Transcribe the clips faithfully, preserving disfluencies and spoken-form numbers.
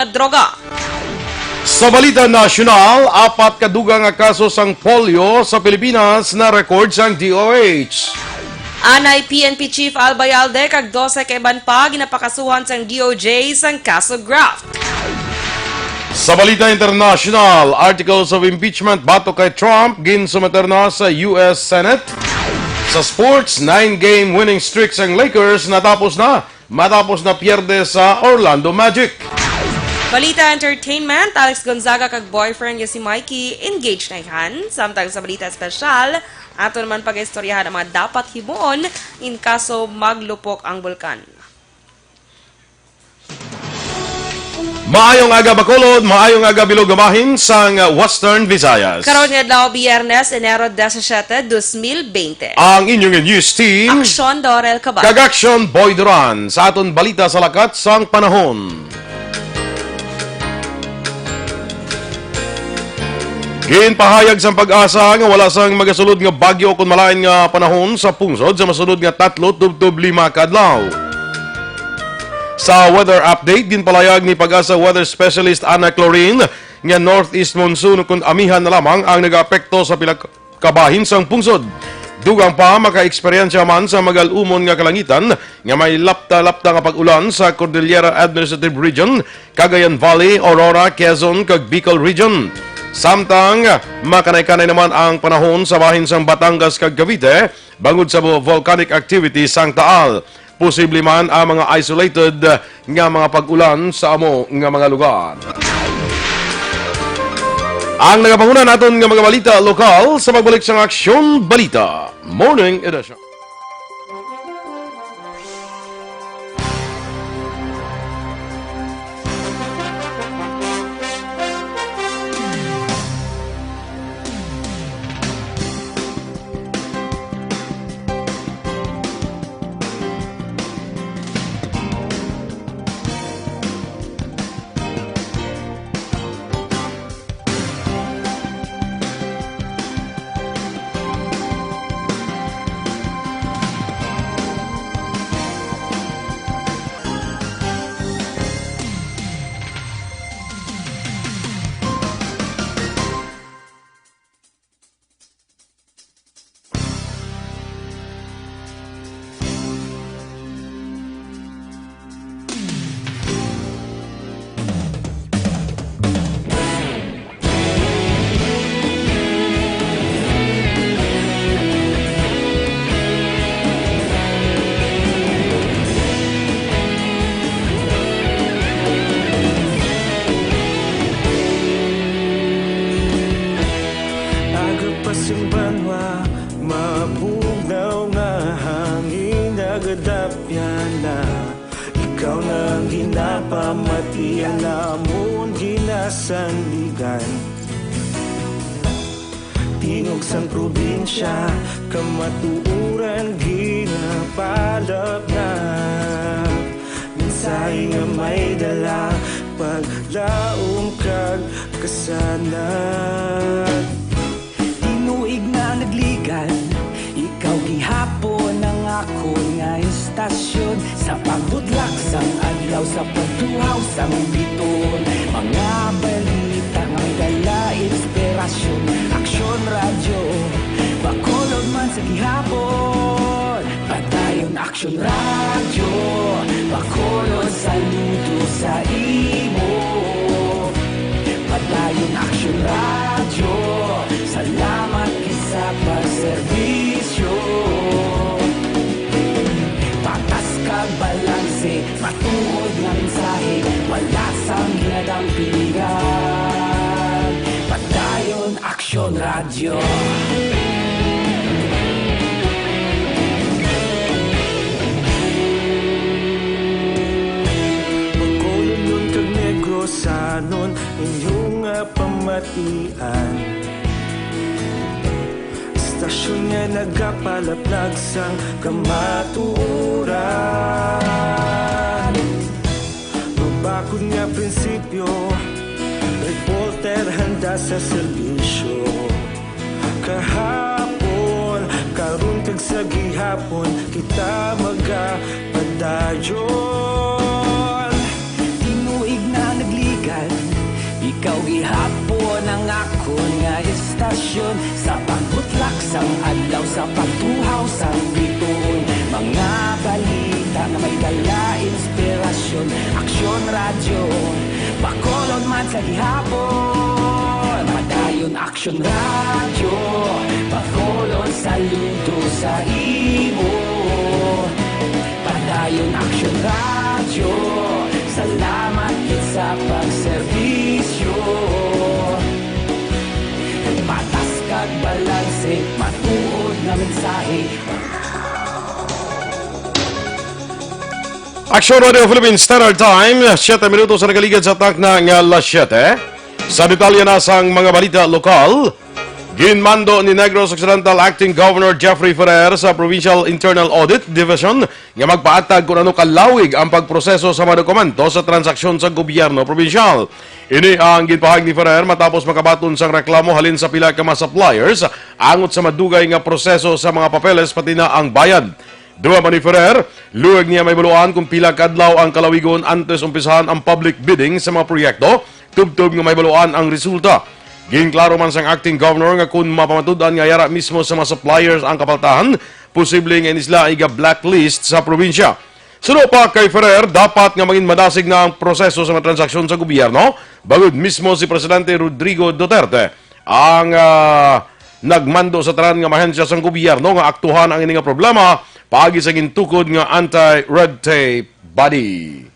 droga. Sa balita nasyonal, apat ka dugang nga kaso sang polio sa Pilipinas na-record sang D O H. Anay P N P Chief Albay Alde kag dose ka iban pa ginapakasuhan sang D O J sang kaso graft. Sa balita internasyonal, articles of impeachment batok kay Trump ginsumeter na sa U S Senate. Sa sports, nine-game winning streak sang Lakers natapos na matapos na pierde sa Orlando Magic. Balita entertainment, Alex Gonzaga kag boyfriend niya si Mikey, engaged na ihan. Samtang sa balita espesyal, ato naman pag-istoryahan ang mga dapat himuon in kaso maglupok ang bulkan. Maayong aga, Bacolod. Maayong aga, bilog nga bahin sang Western Visayas. Karon nga adlaw, Biyernes, Enero disisiete, dos mil bente. Ang inyong news team, Aksyon Dorel Cabal kag Aksyon Boy Duran, sa aton balita sa lakat sang panahon. Ginpahayag sang PAGASA nga wala sang magasulod nga bagyo kon malain nga panahon sa pungsod sa masunod nga tatlo tubtob lima ka adlaw. Sa weather update, ginpalayag ni PAGASA weather specialist Ana Clorin nga northeast monsoon kon amihan na lamang ang nagaapekto sa pila ka bahin sang pungsod. Dugang pa, makaeksperyensya man sa magal-umon nga kalangitan nga may lapta-lapta nga pag-ulan sa Cordillera Administrative Region, Cagayan Valley, Aurora, Quezon, kag Bicol Region. Samtang makanay-kanay naman ang panahon sa bahin sang Batangas kag Cavite bangod sa volcanic activity sang Taal. Posible man ang mga isolated nga mga pag-ulan sa amo nga mga lugar. Ang nagapanguna naton nga mga balita lokal sa pagbalik sang Aksyon Balita Morning Edition. Aga pa sing banwa, mabugnaw nga hangin nagadapyan na. Ikaw na ang ginapamati, alamon ginasandigan. Tingog sang probinsya, kamatuoran ginapalapnap. Mensahe nga may dala, paglaom kag kasanag. Tinuig na nagligan, ikaw gihapon ang akon nga istasyon. Sa pagbutlak sang adlaw, sa pagtuhaw sang biton, mga balita nga may dala inspirasyon. Aksyon Radyo, Bacolod man sa gihapon. Padayon Aksyon Radyo, Bacolod, saludo sa imo. Padayon Aksyon Radyo, salamat gid sa pagserbisyo. Patas kag balanse, matuod nga mensahe, wala sang ginadampingan. Padayon Aksyon Radyo. Bacolodnon kag Negrosanon, inyo nga pamatian. Istasyon nga nagapalaplag sang kamatuoran. Mabakod nga prinsipyo, reporter handa sa serbisyo. Kahapon, karon kag sa gihapon, kita magapadayon. Tinuig na nagli- Ikaw gihapon ang akon nga istasyon, sa pagbutlak sang adlaw, sa pagtuhaw sang bituon, mga balita nga may dala inspirasyon. Aksyon Radyo, Bacolod man sa gihapon. Padayon Aksyon Radyo, Bacolod, saludo sa imo. Padayon Aksyon Radyo, salamat gid sa pagserbisyo. Patas kag balanse, matuod nga mensahe. Aksyon Radio Philippines Standard Time, siyete minutos ang nakaligad sa takna nga alas siyete. Sa detalye na sang mga balita lokal, ginmando ni Negros Occidental Acting Governor Jeffrey Ferrer sa Provincial Internal Audit Division nga magpaatag kung ano kalawig ang pagproseso sa mga dokumento sa transaksyon sa gobyerno probinsyal. Ini ang ginpahayag ni Ferrer matapos makabaton sang reklamo halin sa pila ka mga suppliers angot sa madugay nga proseso sa mga papeles pati na ang bayad. Dugang pa ni Ferrer, luag niya mahibaluan kung pila ka adlaw ang kalawigon antes umpisahan ang public bidding sa mga proyekto, tubtob nga mahibaluan ang resulta. Ginklaro man sang acting governor nga kon mapamatud-an nga yara mismo sa mga suppliers ang kapaltahan, posible nga ini sila iga-blacklist sa probinsya. Suno pa kay Ferrer, dapat nga mangin madasig na ang proseso sa mga transaksyon sa gobyerno, bangod mismo si Presidente Rodrigo Duterte ang, ah, nagmando sa tanan nga ahensya sang gobyerno nga aktuhan ang ini nga problema paagi sa gintukod nga anti-red tape body.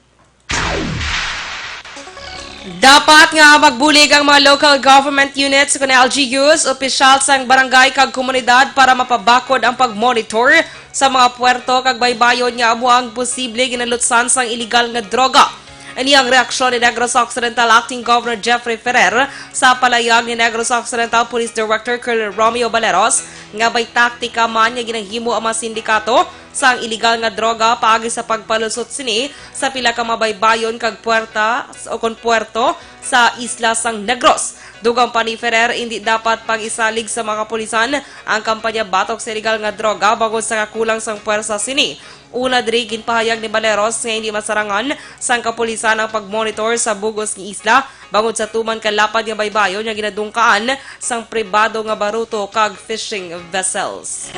Dapat nga magbulig ang mga local government units kon L G Us, opisyal sang barangay kag komunidad para mapabakod ang pag-monitor sa mga puerto kag baybayon nga amo ang posible ginalutsan sang iligal nga droga. Ini ang reaksyon ni Negros Occidental Acting Governor Jeffrey Ferrer sa palayag ni Negros Occidental Police Director Colonel Romeo Baleros nga may taktika man nga ginahimo ang mga sindikato sang iligal nga droga paagi sa pagpalusot sini sa pila ka mabaybayon kag puerta o kon puerto sa isla sang Negros. Dugang pa ni Ferrer, indi dapat pag-isalig sa mga kapulisan ang kampanya batok sa iligal nga droga bangod sa kakulang sang puwersa sini. Una diri, ginpahayag ni Baleros nga hindi masarangan sang kapulisan ang pag-monitor sa bug-os nga isla bangod sa tuman ka lapad nga baybayon nga ginadungkaan sang pribado nga baruto kag fishing vessels.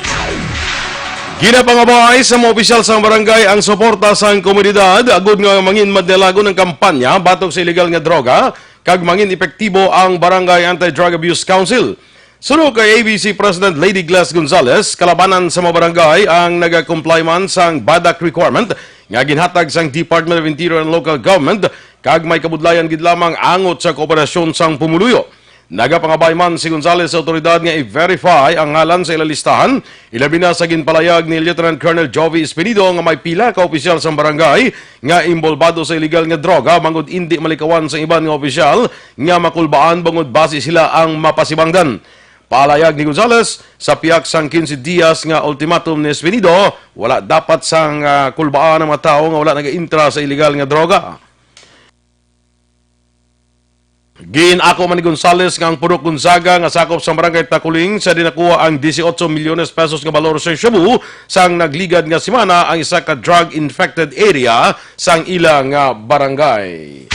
Ginapangabay sa mga opisyal sang barangay ang suporta sang komunidad agud nga mangin madalagon ang kampanya batok sa iligal nga droga kag mangin epektibo ang Barangay Anti-Drug Abuse Council. Suno kay A B C President Lady Glass Gonzalez, kalabanan sa mga barangay ang nagakomply man sang BADAC requirement nga ginhatag sang Department of Interior and Local Government kag may kabudlayan gid lamang angot sa kooperasyon sang pumuluyo. Nagapangabay man si Gonzalez sa awtoridad nga i-verify ang ngalan sa ila listahan, ilabi na sa ginpalayag ni Lieutenant Colonel Jovi Espinido nga may pila ka opisyal sang barangay nga inbolbado sa iligal nga droga, bangod indi malikawan sa iban nga opisyal nga makulbaan bangod basi sila ang mapasibangdan. Palayag ni Gonzalez, sa pihak sang quince dias nga ultimatum ni Espinido, wala dapat sang, ah, kulbaan ang mga tawo nga wala nagaintra sa iligal nga droga. Gin-ako man ni Gonzalez nga ang Purok Gonzaga nga sakop sa Barangay Taculing sa dinakuha ang dieciocho milyones pesos nga balor sa shabu sang nagligad nga semana ang isa ka drug-infected area sang ila nga barangay.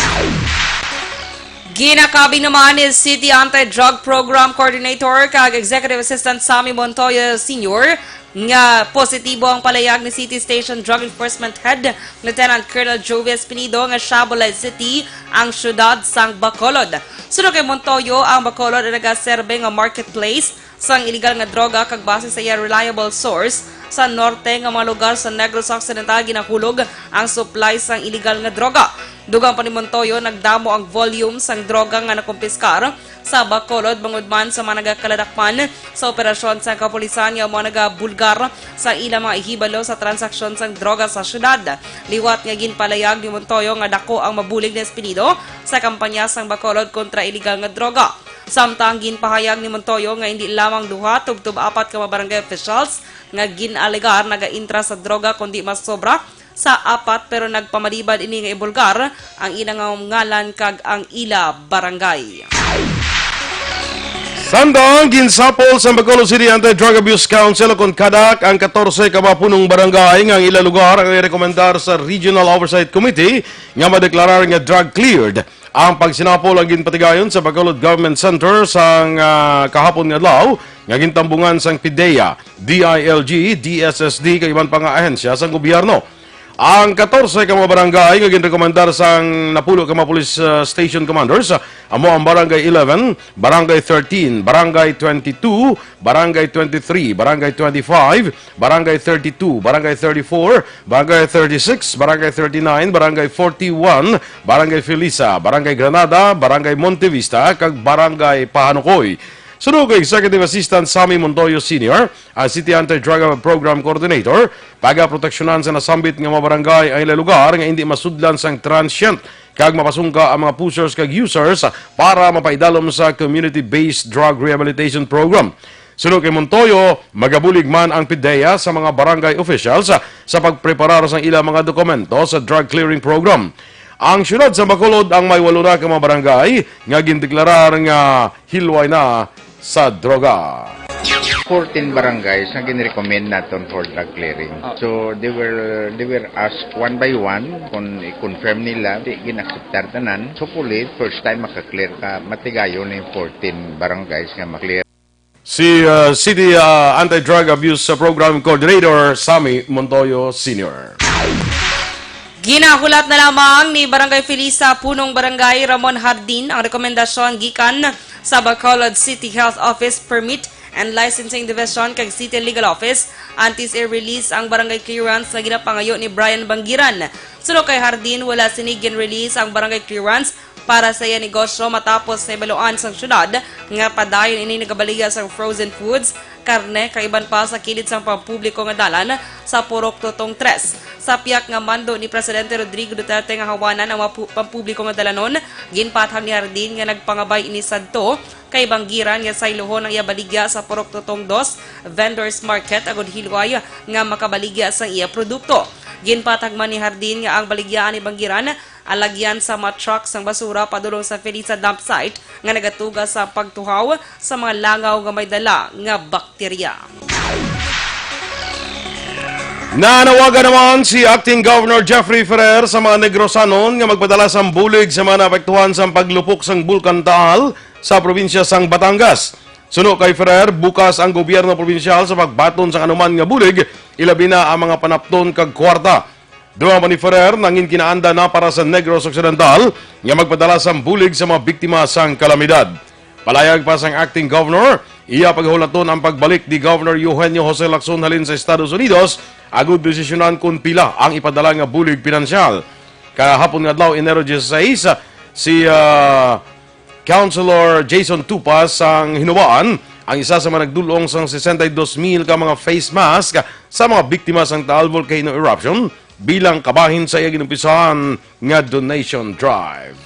Ginakabig naman ni City Anti-Drug Program Coordinator kag Executive Assistant Sammy Montoya Senior nga positibo ang palayag ni City Station Drug Enforcement Head Lieutenant Colonel Joey Espinido nga shabu-less city ang siyudad sang Bacolod. Suno kay Montoyo, ang Bacolod ang nagaserbe nga marketplace sang iligal nga droga kag base sa iya reliable source, sa norte nga mga lugar sa Negros Occidental ginahulog ang supply sang iligal nga droga. Dugang pa ni Montoyo, nagdamo ang volume sang droga nga nakumpiskar sa Bacolod bangod man sa mga nagakaladakpan sa operasyon sang kapulisan nga mga nagabulgar sa ilang mga ihibalo sa transaksyon sang droga sa syudad. Liwat nga ginpalayag ni Montoyo nga dako ang mabulig ni Espinido sa kampanya sang Bacolod kontra iligal nga droga. Samtang ginpahayag ni Montoyo nga hindi lamang duha tubtob apat ka mga barangay officials nga gin-alegar nagaintra sa droga kundi mas sobra sa apat, pero nagpamalibad ini nga ibulgar ang ila nga ngalan kag ang ila barangay. Samtang ginsapol sa Bacolod City Anti-Drug Abuse Council, kon kadak, ang katorse ka mga punong barangay nga ang ila lugar ang irekomendar sa Regional Oversight Committee nga madeklarar nga drug cleared. Ang pagsinapol ang ginpatigayon sa Bacolod Government Center sang, ah, kahapon nga adlaw, nga gintambungan sang PDEA, D I L G, D S S D, kag iban pa nga ahensya sang gobyerno. Ang katorse ka mga barangay nga ginrekomendar sang napulo ka mga police, ah, station commanders, ah, amo ang Barangay eleven, Barangay thirteen, Barangay twenty-two, Barangay twenty-three, Barangay twenty-five, Barangay thirty-two, Barangay thirty-four, Barangay thirty-six, Barangay thirty-nine, Barangay forty-one, Barangay Felisa, Barangay Granada, Barangay Montevista, kag Barangay Pahanukoy. Suno kay Executive Assistant Sammy Montoyo Senior, ang City Anti-Drug Program Coordinator, pagaproteksyonan sa nasambit nga mga barangay ang ila lugar nga indi masudlan sang transient kag mapasungka ang mga pushers kag users para mapaidalom sa community-based drug rehabilitation program. Suno kay Montoyo, magabulig man ang PDEA sa mga barangay officials sa pagpreparar sang ila mga dokumento sa drug clearing program. Ang siyudad sa Bacolod ang may walo na ka mga barangay nga gindeklarar nga hilway na sa droga. Fourteen barangays nga ginrecommend naton for drug clearing. So they were they were asked one by one kung i-confirm nila, di ginakseptar tanan. So hopefully, first time maka-clear ka, matigayon yung fourteen barangays nga ma-clear. Si uh, City uh, Anti-Drug Abuse uh, Program Coordinator Sammy Montoyo Senior. Ginahulat na lamang ni Barangay Felisa Punong Barangay Ramon Hardin ang rekomendasyon gikan sa Bacolod City Health Office Permit and Licensing Division kag City Legal Office antes i-release ang barangay clearance nga ginapangayo ni Brian Banggiran. Suno kay Hardin, wala sini gin-release ang barangay clearance para sa iya negosyo matapos nahibaluan sang syudad nga padayon ini nagabaligya sang frozen foods, karne, kag iban pa sa kilid sang pampubliko nga dalan sa Purok Totong Tres. Sa piyak nga mando ni Presidente Rodrigo Duterte nga hawanan ang mga pu- pampubliko nga dalanon, ginpathag ni Hardin nga nagpangabay ini sadto kay Banggiran nga saylohon ang iya baligya sa Purok Totong Dos Vendors Market agud hilway nga makabaligya sang iya produkto. Ginpathag man ni Hardin nga ang baligyaan ni Banggiran alagyan sa mga truck sang basura padulong sa Felisa dump site nga nagatuga sa pagtuhaw sa mga langaw nga may dala nga bakterya. Nanawagan naman si Acting Governor Jeffrey Ferrer sa mga Negrosanon nga magpadala sang bulig sa mga naapektuhan sang paglupok sang Bulkan Taal sa probinsya sang Batangas. Suno kay Ferrer, bukas ang gobyerno probinsyal sa pagbaton sang anuman nga bulig, ilabi na ang mga panapton kag kwarta. Dugang pa ni Ferrer, nangin kinaanda na para sa Negros Occidental nga magpadala sang bulig sa mga biktima sang kalamidad. Palayag pa sang acting governor, iya paghulaton ang pagbalik ni Governor Eugenio Jose Lacson halin sa Estados Unidos, agud desisyonan kon pila ang ipadala nga bulig pinansyal. Kahapon nga adlaw, Enero dieciséis, si ah, Councilor Jason Tupas sang Hinobaan ang isa sa mga nagdul-ong sang sesenta y dos mil ka mga face mask sa mga biktima sang Taal Volcano Eruption bilang kabahin sa iya ginumpisahan nga donation drive.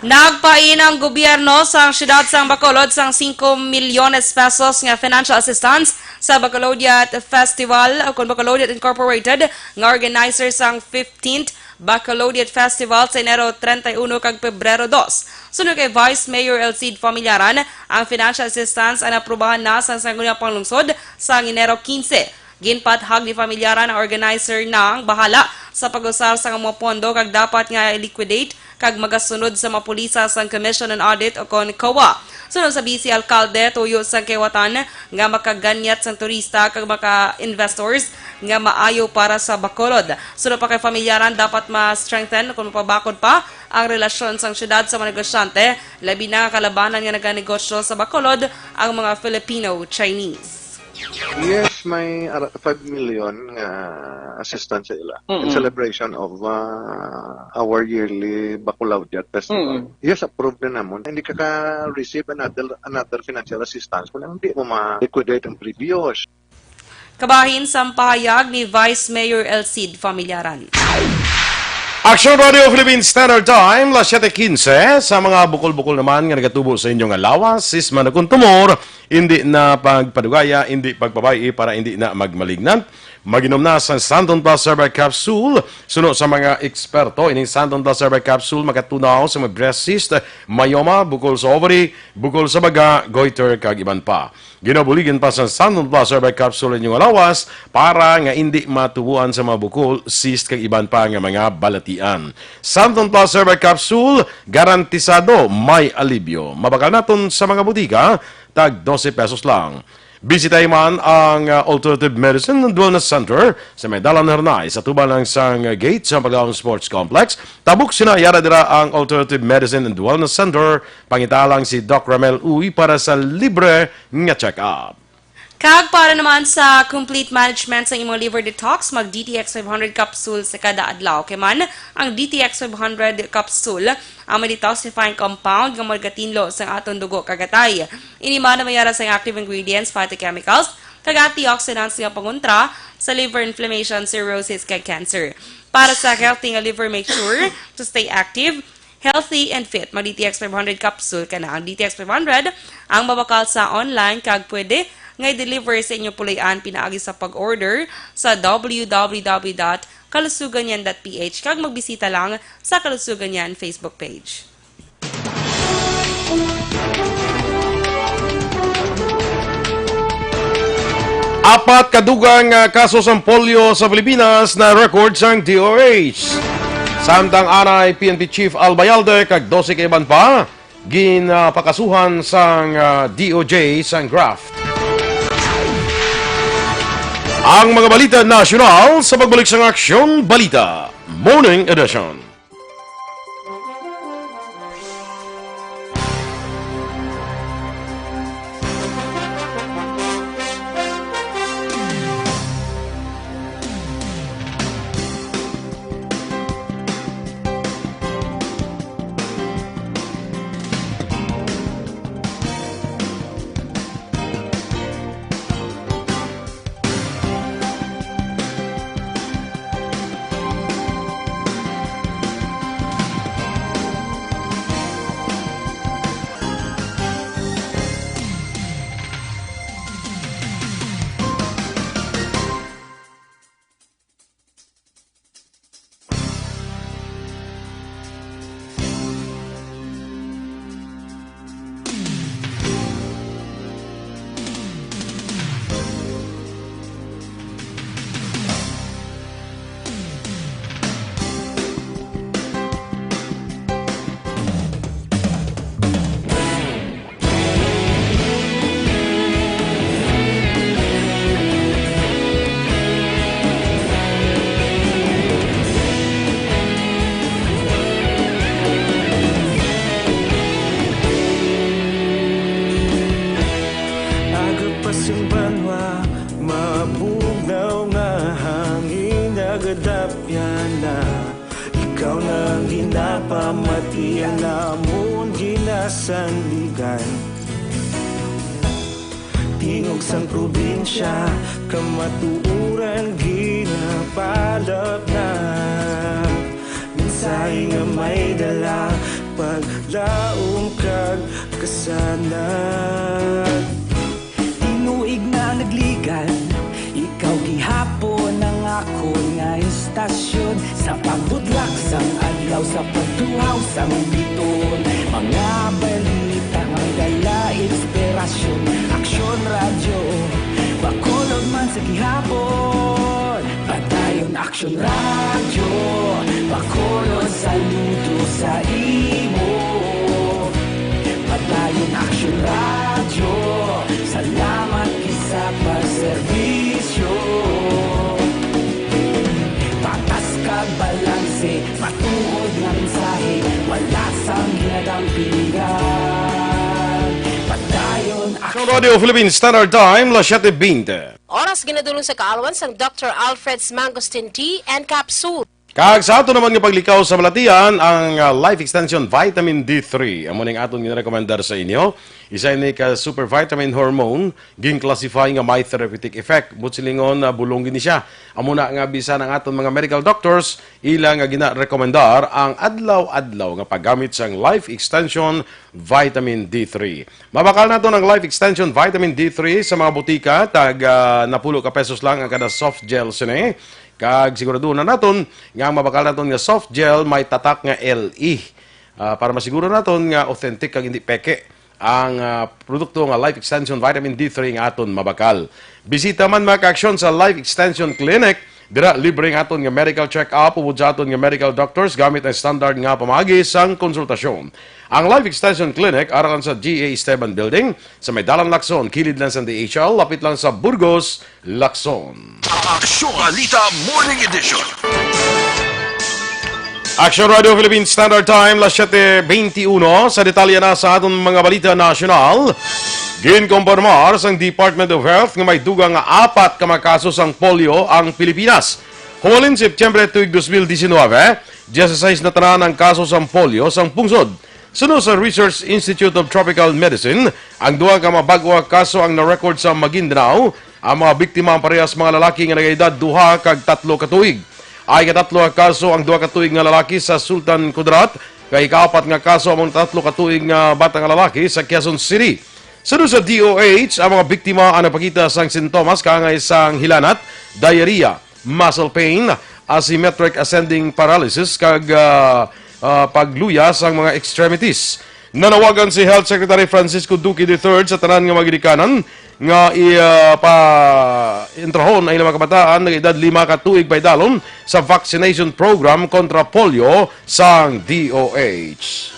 Nagpain ang gobyerno sang siyudad sang Bacolod sang singko milyones pesos nga financial assistance sa Bacolodiat Festival o kon Bacolodiat Incorporated nga organizer sang fifteenth Bacolodiat Festival sa Enero treinta y uno kag Pebrero dos. Suno kay Vice Mayor Elcid Familiaran, ang financial assistance ang naprubahan na sang Sangguniang Panglungsod sang Enero quince. Ginpathag ni Familiaran ang organizer na ang bahala sa pag-usar sang mga pondo kag dapat nga i-liquidate kag magasunod sa mga pulisa sang Commission on Audit o kon COA. Suno sa Vice Alcalde, tuyo sang kaiwatan nga makaganyat sang turista kag maka-investors nga maayo para sa Bacolod. Suno pa kay Familiaran, dapat ma-strengthen kung mapabakod pa ang relasyon sang syudad sa mga negosyante, labi na nga kalabanan nga naganegosyo sa Bacolod ang mga Filipino-Chinese. Yes, may ara- five million nga assistance sa ila in celebration of uh, our yearly Bacolodiat Festival. Yes, approved na namon. Hindi ka ka-receive another another financial assistance kung hindi mo ma-liquidate ang previous. Kabahin sang pahayag ni Vice Mayor Elcid Familiaran. Action Radio Philippine Standard Time, las siete quince. Sa mga bukol-bukol naman nga nagatubo sa inyong lawas, sisma na kung tumor, hindi na pagpadugaya, hindi pagpabay-i para hindi na magmalignant. Mag-inom na sang Santon Plus Herbal Capsule. Suno sa mga eksperto, ining Santon Plus Herbal Capsule makatunaw sa mga breast cyst, myoma, bukol sa ovary, bukol sa baga, goiter, kag iban pa. Ginabuligan pa sa Santon Plus Herbal Capsule inyong lawas para nga indi matubuan sa mga bukol, cyst, kag iban pa nga mga balatian. Santon Plus Herbal Capsule, garantisado may alibyo. Mabakal naton sa mga botika, tag dose pesos lang. Bisitahi man ang, ah, Alternative Medicine and Wellness Center sa may Dalan Hernay, sa tuban lang sang gate sa Paglaom Sports Complex. Tabok sina, yara dira ang Alternative Medicine and Wellness Center. Pangita lang si Doc Ramel Uy para sa libre nga check-up. Kag para naman sa complete management sa imong liver detox, mag D T X five hundred capsule sa kada adlaw. Kay man, ang D T X five hundred capsule ang may detoxifying compound nga magatinlo sa aton dugo kag atay. Ini man ang may ara sang active ingredients, phytochemicals, kag antioxidants nga pangontra sa liver inflammation, cirrhosis, kag cancer. Para sa healthy nga liver, make sure to stay active, healthy, and fit. Mag D T X five hundred capsule ka na. Ang D T X five hundred ang mabakal sa online kag pwede nga i-deliver sa inyo puloy-an pinaagi sa pag-order sa W W W dot kalusuganyan dot P H kag magbisita lang sa Kalusuganyan Facebook page. Apat ka dugang, ah, kaso sang polio sa Pilipinas na record sang D O H. Samtang anay P N P Chief Albayalde kag dose ka iban pa ginapakasuhan sang, ah, D O J sang graft. Ang mga balita nasyonal sa pagbalik sang Aksyon Balita Morning Edition. Aga pa sing banwa, mabugnaw nga hangin, nagadapyan na. Ikaw na ang ginapamati, ang amon ginasandigan. Tingog sang probinsya, kamatuoran ginapalapnap. Mensahe nga may dala, paglaom kag kasanag. Tinuig na nagligan, ikaw gihapon ang akon nga istasyon. Sa pagbutlak sang adlaw, sa pagtuhaw sang biton, mga balita nga dala inspirasyon. Aksyon Radyo, Bacolod man sa gihapon. Padayon Aksyon Radyo, Bacolod, saludo sa imo. Padayon Aksyon Radyo, salamat gid sa pagserbisyo. Patas kag balanse, matuod nga mensahe, wala sang ginadampingan. Padayon Sa Radio Philippine Standard Time, las siete veinte. Oras ginadulong sa kaalwan sang Doctor Alfred's Mangosteen Tea and Capsule. Kag sa ato naman nga paglikaw sa balatian, ang, ah, Life Extension Vitamin D three. Amo ning aton ginarekomendar sa inyo. Isa ini ka super vitamin hormone, gin-classify nga may therapeutic effect. Buot silingon, ah, bulong gini siya. Amo na nga bisan ang aton mga medical doctors, ila nga ginarekomendar ang adlaw-adlaw nga paggamit sang Life Extension Vitamin D three. Mabakal naton ang Life Extension Vitamin D three sa mga butika, tag, ah, napulo ka pesos lang ang kada soft gel sini. Kag siguraduhon na naton nga ang mabakal naton nga soft gel may tatak nga L E. Ah, para masiguro naton nga authentic kag hindi peke ang, ah, produkto nga Life Extension Vitamin D three nga aton mabakal. Bisita man, mga ka-aksyon, sa Life Extension Clinic. Dira, libre ang aton nga medical check-up upod sa aton nga medical doctors gamit ang standard nga pamaagi sang konsultasyon. Ang Life Extension Clinic ara lang sa G A Esteban Building, sa may Dalan Lacson, kilid lang sa D H L, lapit lang sa Burgos, Lacson. Aksyon Balita Morning Edition. Action Radio Philippine Standard Time, las siete veintiuno. Sa detalye na sa aton mga balita nasyonal, ginkompormar sang Department of Health nga may dugang nga apat ka mga kaso sang polio ang Pilipinas. Humalin Setyembre tuig dos mil diecinuebe, dieciséis na tanan ang kaso sang polio sang pungsod. Suno sa Research Institute of Tropical Medicine, ang duha ka mga bag-o nga kaso ang na-record sa Maguindanao. Ang mga biktima ang parehas mga lalaki nga nagaedad duha kag tatlo ka tuig. Ang ikatatlo nga kaso ang duha ka tuig nga lalaki sa Sultan Kudarat, kag ikaapat nga kaso ang tatlo ka tuig nga bata nga lalaki sa Quezon City. Suno sa D O H, ang mga biktima ang nagpakita sang sintomas kaangay sang hilanat, diarrhea, muscle pain, asymmetric ascending paralysis, kag, ah, ah, pagluya sang mga extremities. Nanawagan si Health Secretary Francisco Duque the third sa tanan nga mga ginikanan nga i-, ah, pa-entrahon ang ilang mga kabataan nga edad lima ka tuig paidalom sa vaccination program kontra polio sang D O H.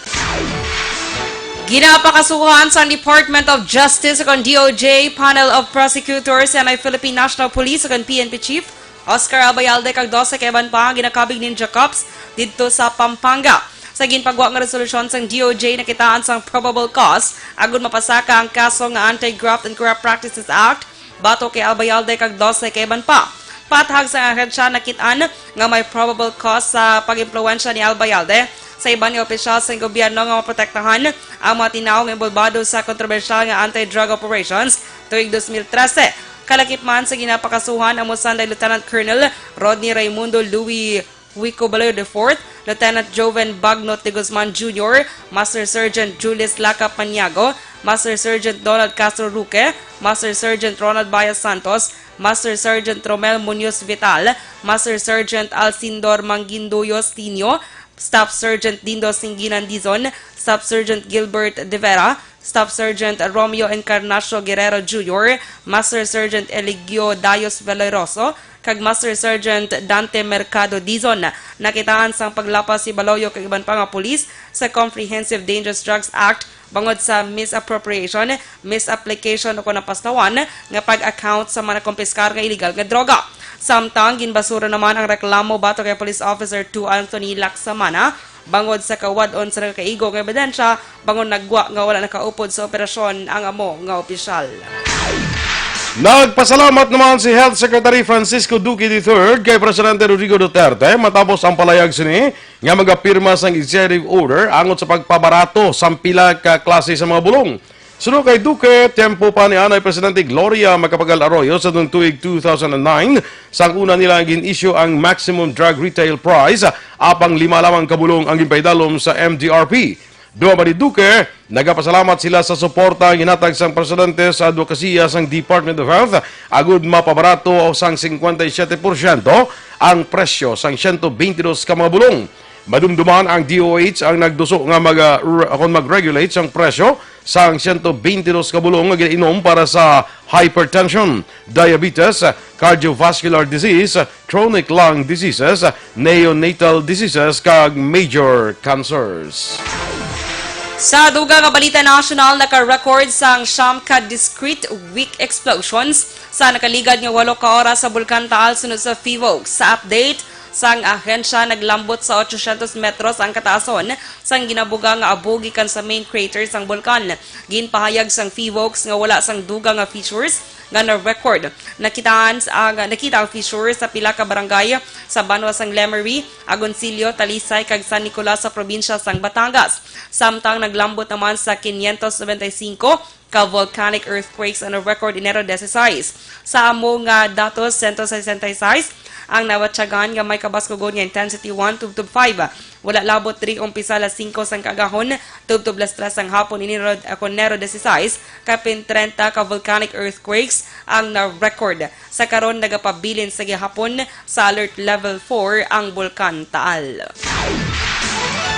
Ginapakasuhan sang Department of Justice kon D O J Panel of Prosecutors and ang Philippine National Police kon P N P Chief Oscar Albayalde kag dose ka iban pa ang ginakabig ninja cops didto sa Pampanga. Sa ginpagwa nga resolusyon sang D O J, nakitaan sang probable cause agud mapasaka ang kaso nga Anti-Graft and Corrupt Practices Act batok kay Albayalde kag dose ka iban pa. Pathag sang ahensya, nakit-an nga may probable cause sa pag-impluwensya ni Albayalde sa iban nga opisyal sang gobyerno nga maprotektahan ang mga tinawo nga inbolbado sa kontrobersyal nga anti-drug operations tuig dos mil trese. Kalakip man sa ginapakasuhan amo sanday Lieutenant Colonel Rodney Raimundo Louis Wico Balayo the fourth, Lieutenant Joven Bagnot de Guzman Junior, Master Sergeant Julius Laca Paniago, Master Sergeant Donald Castro Roque, Master Sergeant Ronald Bayas Santos, Master Sergeant Romel Muñoz Vital, Master Sergeant Alcindor Manguindoyo Senior, Staff Sergeant Dindo Singinan Dizon, Staff Sergeant Gilbert De Vera, Staff Sergeant Romeo Encarnacio Guerrero Junior, Master Sergeant Eligio Dayos Valeroso, kag Master Sergeant Dante Mercado Dizon. Nakitaan sang paglapas si Baloyo kag iban pa nga pulis sa Comprehensive Dangerous Drugs Act bangod sa misappropriation, misapplication o kon napastawan nga pag-account sa mga nakumpiskar nga iligal nga droga. Samtang ginbasura naman ang reklamo batok kay Police Officer two Anthony Lacsamana bangod sa kawad-on sa nakakaigo nga ebidensya bangod nagwa nga wala nakaupod sa operasyon ang amo nga opisyal. Nagpasalamat naman si Health Secretary Francisco Duque the third kay Presidente Rodrigo Duterte matapos ang palayag sini nga magapirma sang executive order angot sa pagpabarato sang pila ka klase sa mga bulong. Suno kay Duque, tiyempo pa ni anay Presidente Gloria Macapagal Arroyo sa tuig two thousand nine, sang una nila gin-issue ang maximum drug retail price, apang lima lamang ka bulong ang ginpaidalom sa M D R P. Duha man ni Duque, nagapasalamat sila sa suporta nga ginhatag sang Presidente sa advokasya sang Department of Health agud mapabarato sang cincuenta y siete por ciento ang presyo sang ciento veintidós ka mga bulong. Madumduman ang D O H ang nagduso nga mag, ah, re-, kon mag-regulate sang presyo sang ciento veintidós ka bulong nga ginainom para sa hypertension, diabetes, cardiovascular disease, chronic lung diseases, neonatal diseases, kag major cancers. Sa dugang nga balita nasyonal, naka-record sang siyam ka discrete weak explosions sa nakaligad nga walo ka oras sa Bulkan Taal sunod sa FIVOLCS. Sa update, Sang ahensya, naglambot sa ochocientos metros ang kataason sang ginabuga nga abo gikan sa main crater sang bulkan. Ginpahayag sang PHIVOLCS nga wala sang dugang nga fissures nga na-record. Nakitaan sa, ah, nakita ang fissures sa pila ka barangay sa banwa sang Lemery, Agoncillo, Talisay, kag San Nicolas sa probinsya sang Batangas. Samtang naglambot naman sa quinientos noventa y cinco ka volcanic earthquakes ang na-record Enero dieciséis. Sa amo nga datos, sento sesenta y seis ang nabatyagan nga may kabaskugon nga intensity one tubtob five. Wala labot diri umpisa las singko sang kaagahon tubtob las tres sang hapon ini Enero, ah, kon Enero dieciséis, kapin trenta ka volcanic earthquakes ang na-record. Sa karon, nagapabilin sa gihapon sa Alert Level four ang Bulkan Taal.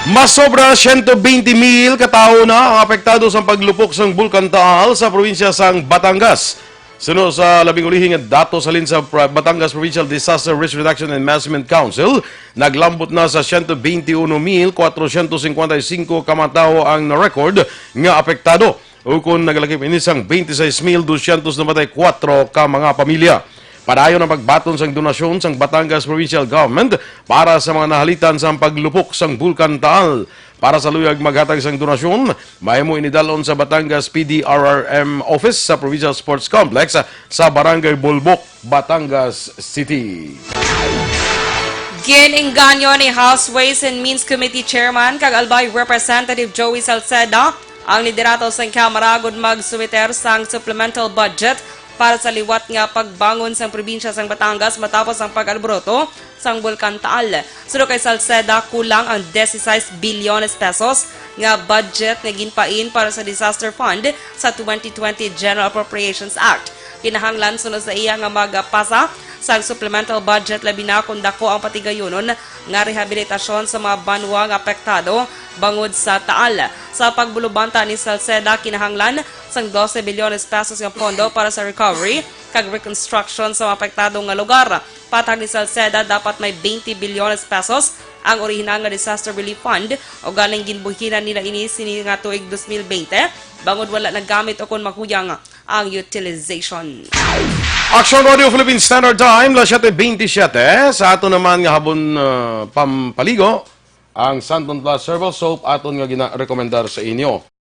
Mas sobra siyento bente mil ka tawo na ang apektado sang paglupok sang Bulkan Taal sa probinsya sang Batangas. Suno sa labing ulihi nga datos halin sa Pro-, Batangas Provincial Disaster Risk Reduction and Management Council, naglambot na sa siyento bente uno mil kwatrosyentos singkwenta y singko ka mga tawo ang na-record nga apektado. Ukon nagalakip ini sang twenty-six mil dosyentos noventa y kuwatro ka mga pamilya. Padayon ang pagbaton sang donasyon sang Batangas Provincial Government para sa mga nahalitan sang paglupok sang Bulkan Taal. Para sa luyag maghatag sang donasyon, mahimo ini dal-on sa Batangas P D R R M Office sa Provincial Sports Complex sa Barangay Bulbok, Batangas City. Gin-engganyo ni House Ways and Means Committee Chairman kag Albay Representative Joey Salceda ang liderato sang Kamara agud magsumiter sang supplemental budget para sa liwat nga pagbangon sang probinsya sang Batangas matapos ang pag-alboroto sang Bulkan Taal. Suno kay Salceda, kulang ang dieciséis bilyones pesos nga budget nga ginpain para sa disaster fund sa twenty twenty General Appropriations Act. Kinahanglan, suno sa iya, nga magpasa sang supplemental budget, labi na kon dako ang patigayunon nga rehabilitasyon sa mga banwa nga apektado bangod sa taal. Sa pagbulubanta ni Salceda, kinahanglan sang doce bilyones pesos nga pondo para sa recovery kag reconstruction sa mga apektado nga lugar. Patag ni Salceda, dapat may twenty bilyones pesos ang orihinal nga Disaster Relief Fund, ugaling ginbuhinan nila ini sini nga tuig dos mil bente, bangod wala nagamit o kon mahuyang ang utilization. Action Radio Philippine Standard Time, las siete veintisiete. Sa aton naman nga habon, ah, pampaligo, ang Santon Plus Herbal Soap aton nga gina-rekomendar sa inyo.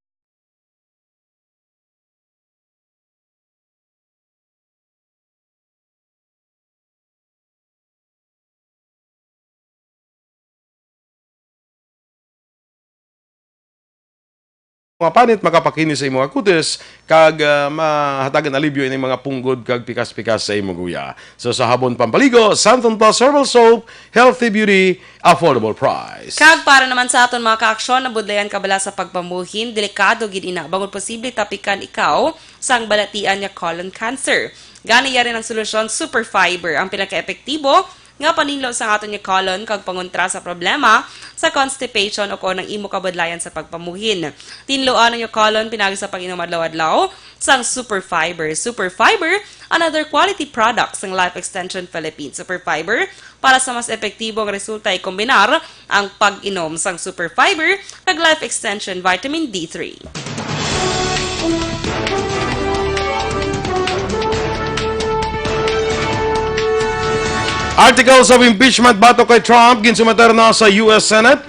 Mga panit makapakini sa imo kutis, kag, ah, mahatagan alibyo ining mga punggod kag pikas-pikas sa imo guya. So, sa habon pampaligo, Santon Plus Herbal Soap, healthy beauty, affordable price. Kag para naman sa aton mga kaaksyon, nabudlayan ka bala sa pagpamuhin, delikado gid ina, bangod posible tapikan ikaw sang balatian nga colon cancer. Gani, yari ang solusyon, Super Fiber, ang pinakaepektibo nga paninlo sa aton nga colon kag pangontra sa problema sa constipation o kon ang imo kabudlayan sa pagpamuhin. Tinluan ang imo colon pinagi sa pag-inom adlaw-adlaw sang Super Fiber. Super Fiber, another quality product sang Life Extension Philippines. Super Fiber, para sa mas epektibong resulta, ikombinar ang pag-inom sang Super Fiber kag Life Extension Vitamin D three. Articles of impeachment batok kay Trump ginsumiter na sa U S Senate.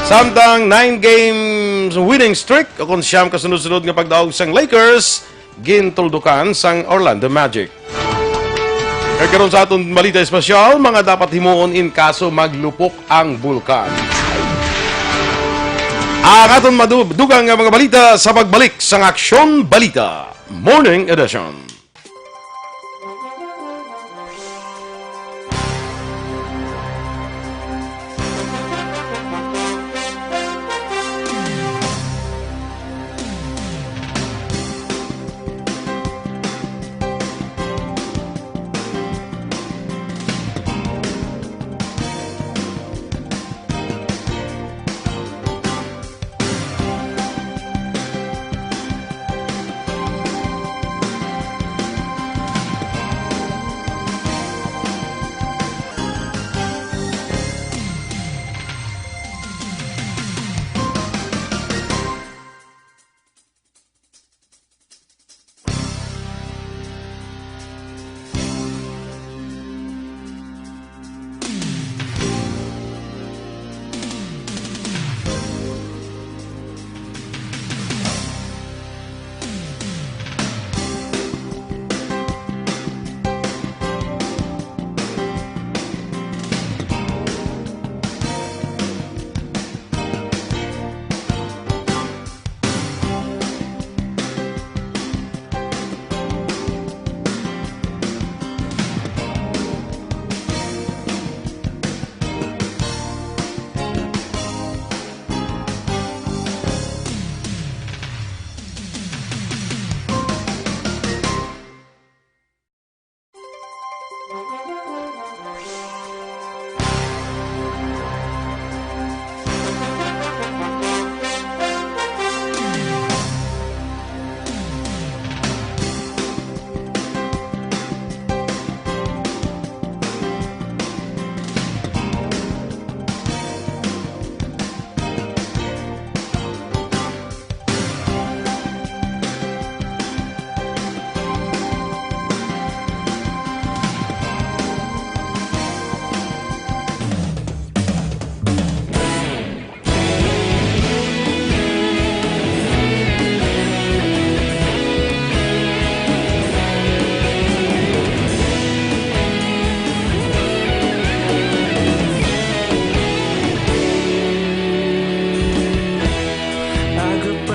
Samtang nine games winning streak, o kon siyam kasunod-sunod nga pagdaog sang Lakers, gintuldukan sang Orlando Magic. Kag karon sa aton balita espesyal, mga dapat himuon in kaso maglupok ang bulkan. Ang aton madu-, dugang nga mga balita sa pagbalik sang Aksyon Balita Morning Edition.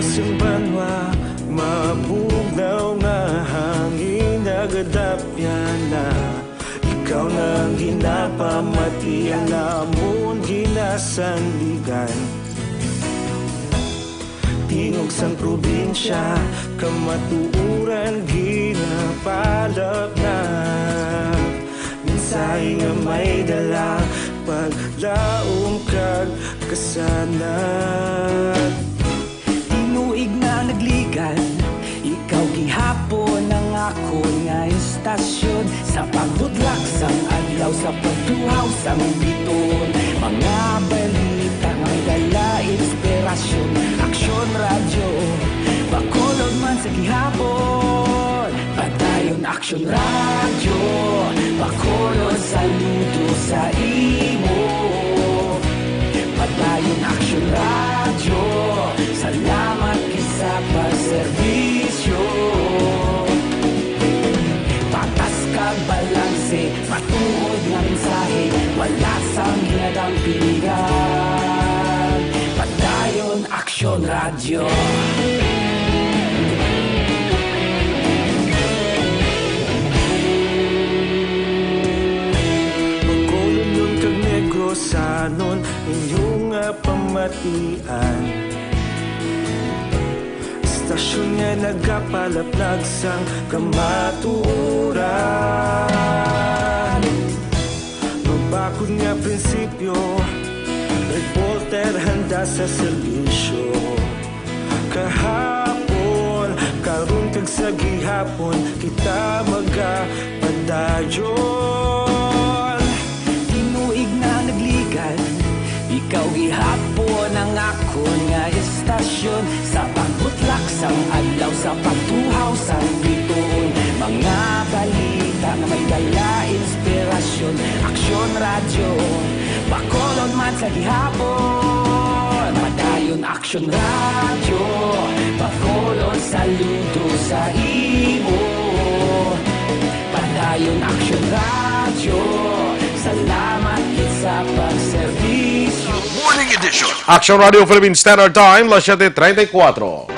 Sa banwa, mabugnaw nga hangin nagadapyan na. Ikaw na ang ginapamati, ang amon ginasandigan. Tingog sang probinsya, kamatuoran ginapalapnap. Mensahe nga may dala, paglaom kag kasanag. Tinuig na nagligan, ikaw gihapon ang akon nga istasyon. Sa pagbudlak sang adlaw, sa pagtuhaw sang bituon, mga balita nga may dala inspirasyon. Aksyon Radyo, Bacolod man sa gihapon. Padayon Aksyon Radyo, Bacolod, saludo sa imo. Padayon Aksyon Radyo, salamat gid sa pagserbisyo. Patas kag balanse, matuod nga mensahe, wala sang ginadampingan. Padayon Aksyon Radyo. Bacolodnon kag Negrosanon, inyo nga pamatian. Istasyon nga nagapalaplag sang kamatuoran. Mabakod nga prinsipyo, reporter handa sa serbisyo. Kahapon, karon kag sa gihapon, kita magapadayon. Tinuig na nagligan, ikaw gihapon ang akon nga istasyon. Sa pagbutlak sang adlaw, sa pagtuhaw sang bituon, mga balita nga may dala inspirasyon. Aksyon Radyo, Bacolod man sa gihapon. Padayon Aksyon Radyo, Bacolod, saludo sa imo. Padayon Aksyon Radyo, salamat gid sa pagserbisyo. Morning Edition. Action Radio Philippine Standard Time, las siete treinta y cuatro.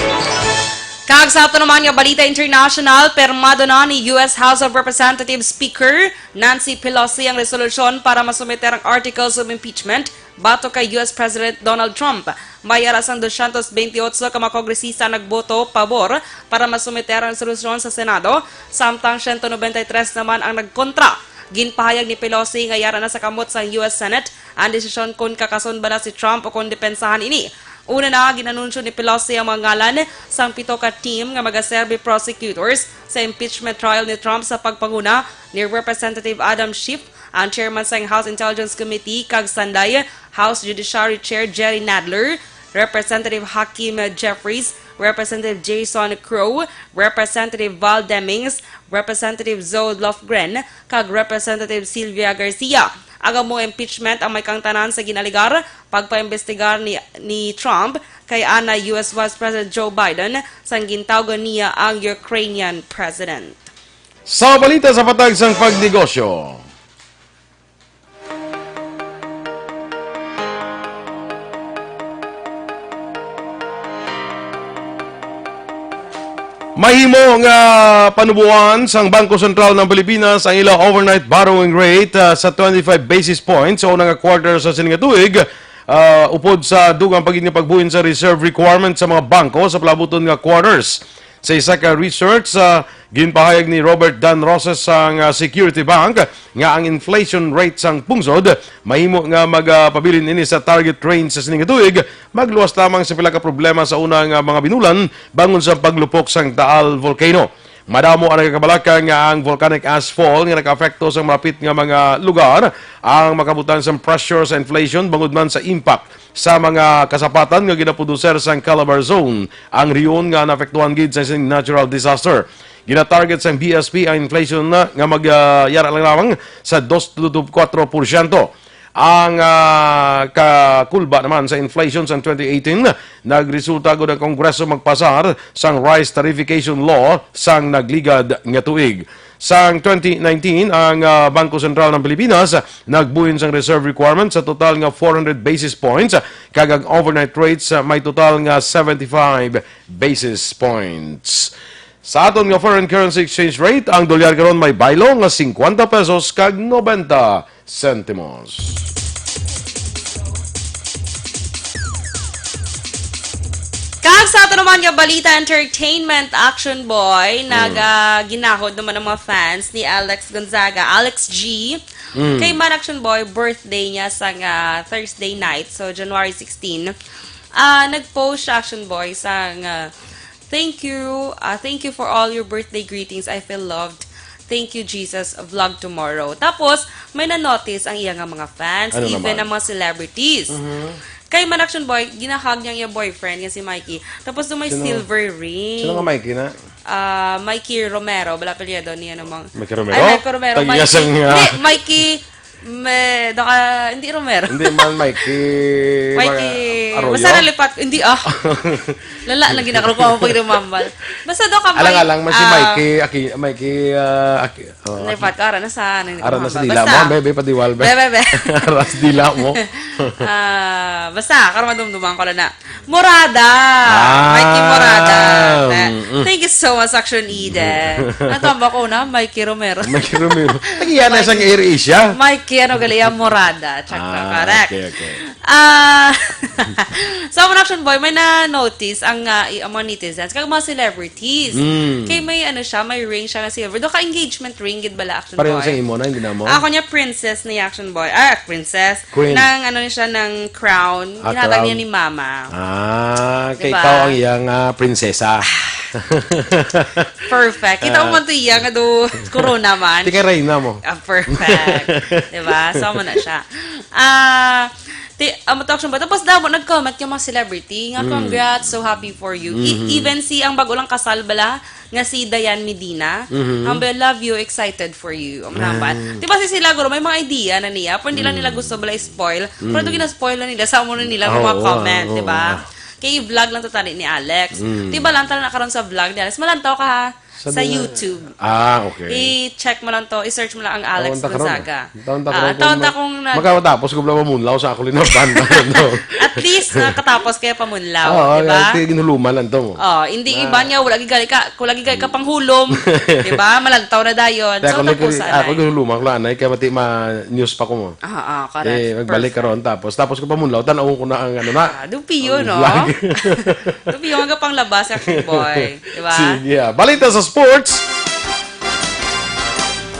Kag sa ato naman nga balita international, pirmado na ni U S House of Representatives Speaker Nancy Pelosi ang resolusyon para masumiter ang articles of impeachment batok kay U S President Donald Trump. May ara sang dosyentos bentiocho ka mga kongresista nagboto pabor para masumiter ang resolusyon sa Senado, samtang siyento nobenta y tres naman ang nagkontra. Ginpahayag ni Pelosi nga yara na sa kamot sang U S Senate ang desisyon kon kakason bala si Trump o kon depensahan ini. Una na, gin-anunsyo ni Pelosi ang mga ngalan sang pito ka team nga magaserbi prosecutors sa impeachment trial ni Trump sa pagpanguna ni Representative Adam Schiff, ang chairman sang House Intelligence Committee, kag sanday House Judiciary Chair Jerry Nadler, Representative Hakeem Jeffries, Representative Jason Crow, Representative Val Demings, Representative Zoe Lofgren, kag Representative Sylvia Garcia. Ang amo impeachment ang may kaangtanan sa ginalegar pagpaimbestigar ni, ni Trump kay ana U S Vice President Joe Biden sang gintawgon niya ang Ukrainian President. Sa balita sa patag sang pagnegosyo. Mahimo nga panuboan sang Bangko Sentral ng Pilipinas ang ila overnight borrowing rate, ah, sa twenty-five basis points sa una nga quarter sa sini nga tuig, ah, upod sa dugang pa gid nga pagbuhin sa reserve requirement sa mga bangko sa palabuton nga quarters. Sa isa ka research, ah, ginpahayag ni Robert Dan Roses sang, ah, Security Bank nga ang inflation rate sang pungsod mahimo nga magapabilin ini sa target range sa sini nga tuig, magluwas lamang sa pila ka problema sa una nga mga binulan bangon sa paglupok sang Taal Volcano. Madamo ang nagakabalaka nga ang volcanic ash fall nga nakaapekto sa malapit nga mga lugar ang makabutang sa pressure sa inflation bangod man sa impact sa mga kasapatan nga ginaproduser sang Calabar Zone, ang rehiyon nga naapektuhan gid sa sini natural disaster. Ginatarget sang B S P ang inflation na nga mag, ah, yara lang lamang sa dos tulo kuwatro porsyento. Ang, ah, kakulba naman sa inflation sang twenty eighteen, nagresulta gud ang Kongreso magpasar sang rice tariffication law sang nagligad nga tuig. Sang twenty nineteen, ang, ah, Bangko Sentral ng Pilipinas nagbuhin sang reserve requirement sa total nga four hundred basis points, kag ang overnight rates, ah, may total nga seventy-five basis points. Sa aton nga foreign currency exchange rate, ang dolyar karon may baylo nga fifty pesos kag ninety sentimos. Kag sa ato naman nga balita, entertainment, Action Boy, nag, ah, ginahod naman ang mga fans ni Alex Gonzaga, Alex G. Kay man, Action Boy, birthday niya sa nga Thursday night, so January sixteen. Ah, nag-post siya, Action Boy, sa nga, "Thank you, ah, thank you for all your birthday greetings. I feel loved. Thank you, Jesus. Vlog tomorrow." Tapos, may na-notice ang iya nga mga fans, Ano even naman? ang mga celebrities. Kay man, Action Boy, ginahag niya ang iya boyfriend nga si Mikey. Tapos, do may Sino? silver ring. Sino nga Mikey na? Ah, Mikey Romero, bala apelyido niya namang Mikey Romero? Ay, Mikey Romero. Tag-iya Mikey, sang, ah, hindi, Mikey, me, doka, hindi Romero. Hindi man, Mikey, Mikey, Arroyo? Basta nalipat, hindi, ah. Lala, lagi na ako, ako pag rumambal. Basta doka, Alang-alang man si ah, Mikey, Aki-, Mikey, ah, Aki-, oh, Nalipat ko, ara na sa, ano, hindi ko Ara na sa mahambal. dila Basta, mo, bebe, padiwal, be. Bebe, be. Ara sa dila mo. Ah, basta, karon madumduman ko lang na. Morada! Ah, Mikey Morada. mm. Thank you so much, Action Eden. Natamba ko na, Mikey Romero. Mikey Romero. Tag-iya na Mikey. sang Air Asia. Mikey, ano, Galia Morada. Check ko, Ah, correct. okay, okay. Ah, so, ang Action Boy, may na-notice ang, ah, i-, ang mga netizens, kag mga celebrities. Mm. Kay may, ano siya, may ring siya nga silver. Do ka engagement ring, gid bala, Action Pareho Boy? sa imo na, hindi na mo? Ako niya, princess ni Action Boy. Ah, princess. Queen. Nang, ano siya, ng crown. Ah, Ginatag crown. niya ni Mama. Ah, kay Diba? ikaw ang iyang, ah, prinsesa. Perfect. Kita mo Ah. man to iya nga do corona man. Di ka reyna mo. Ah, perfect. Diba? So, mo na siya. Ah, ti-, amo to, Action Boy. Tapos, damo nag-comment yung mga celebrity nga, Mm. "Congrats, so happy for you." E-, Mhm. even si ang bago lang kasal bala, nga si Diane Medina, Mhm. "Humble, love you, excited for you." Ang Ah. naman. Di ba si sila, guro, may mga idea na niya, pero hindi lang nila Mm. gusto bala i-spoil. Pero Mm. ito gina-spoil na nila, sa amo na nila, Ah, mga oo, comment, oo, di ba? oo. Kay vlog lang to tani ni Alex. Mm. Di ba lang tala na karon sa vlog ni Alex? Malantaw ka ha? Sa Sabi nga, YouTube. ah, okay. I-check mo lang to, i-search mo lang ang Alex Taon ta karon, Gonzaga. eh. Taon ta Ah, karon taon kung ta ma-, kung nag- magkatapos ko pala mamunlaw sa ako linaban. At least, nakatapos kaya pamunlaw, Oo, di ba? kaya ginhuluman lang to mo. Oh, hindi Na iba niya, wala gigali ka, kung lagi gali ka panghulom, di ba? Malantaw na dayon. Kaya So, ako nag-, tapos, ako anay. ginhuluman ko lang, anay, kaya mati ma-news pa ko mo. Ah, ah, correct. Eh, magbalik Perfect. karon, tapos, tapos ko pamunlaw, tan-awon ko na ang ano na. Ah, dupiyo, Ang no? vlog. Dupiyo, ang panglabas, Action Boy. Di ba? Sige, ah. Balita sa sports.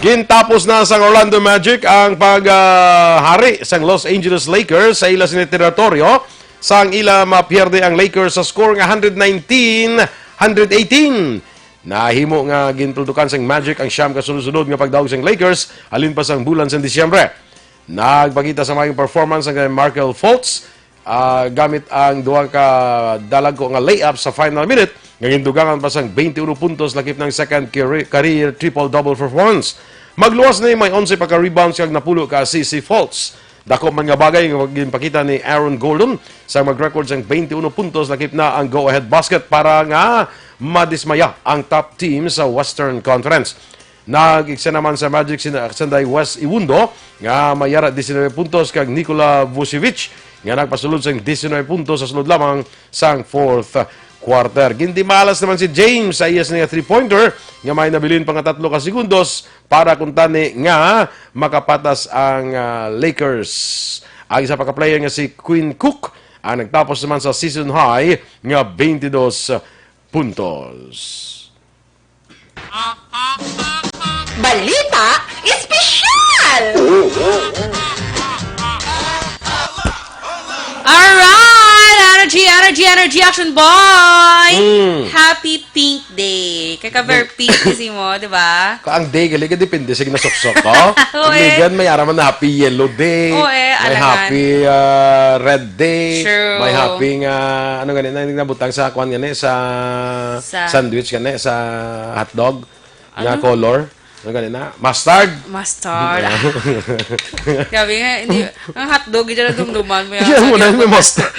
Gintapos na sang Orlando Magic ang pag, ah, hari sang Los Angeles Lakers sa ila sini teritoryo, sang ila mapierde ang Lakers sa score nga hundred nineteen, hundred eighteen. Nahimo nga ginpuldukan sang Magic ang siyam ka sunod-sunod nga pagdaog sang Lakers halin pa sang bulan sang Disyembre. Nagpakita sa maayong performance ang Markelle Fultz, ah, gamit ang duha ka dalagko nga layup sa final minute, nga gindugangan pa sang twenty-one puntos, lakip ng second career, career triple-double performance. Magluwas ni may onse pa ka rebounds kag napulo ka assist si Fultz. Dako man nga bagay nga ginpakita ni Aaron Gordon sa mag-record sang twenty-one puntos, lakip na ang go-ahead basket para nga madismaya ang top team sa Western Conference. Nag-eksena naman sa Magic si Senday Wes Iwundo nga may yara diecinuebe puntos kag Nikola Vucevic nga nagpasulod sang diecinuebe puntos sa sulod lamang sang fourth quarter. Gindimalas naman si James sa iya sini nga three-pointer nga may nabilin pa nga tatlo ka segundos para kuntani nga makapatas ang, ah, Lakers. Ang isa pa ka player nga si Quinn Cook ang nagtapos naman sa season high nga twenty-dos puntos. Balita Espesyal! Alright! Energy, energy, energy, Action Boy! Mm. Happy Pink Day. Kay ka very pink si mo, di ba? Ka ang day, gali ka depende sa ginasuksok ko. Oo, Ang eh. Megan, may ara man na happy yellow day, Oo, eh, may alangan. happy, ah, red day, True. may happy nga, ano gani, na nabutang sa kwan gani, sa Sa sandwich gani, sa hotdog, nga Ano? color. Ano gani na? Mustard? Mustard. Grabe nga, hindi, ang hotdog, dyan ang dumduman mo yan. Yan mo na, may mustard.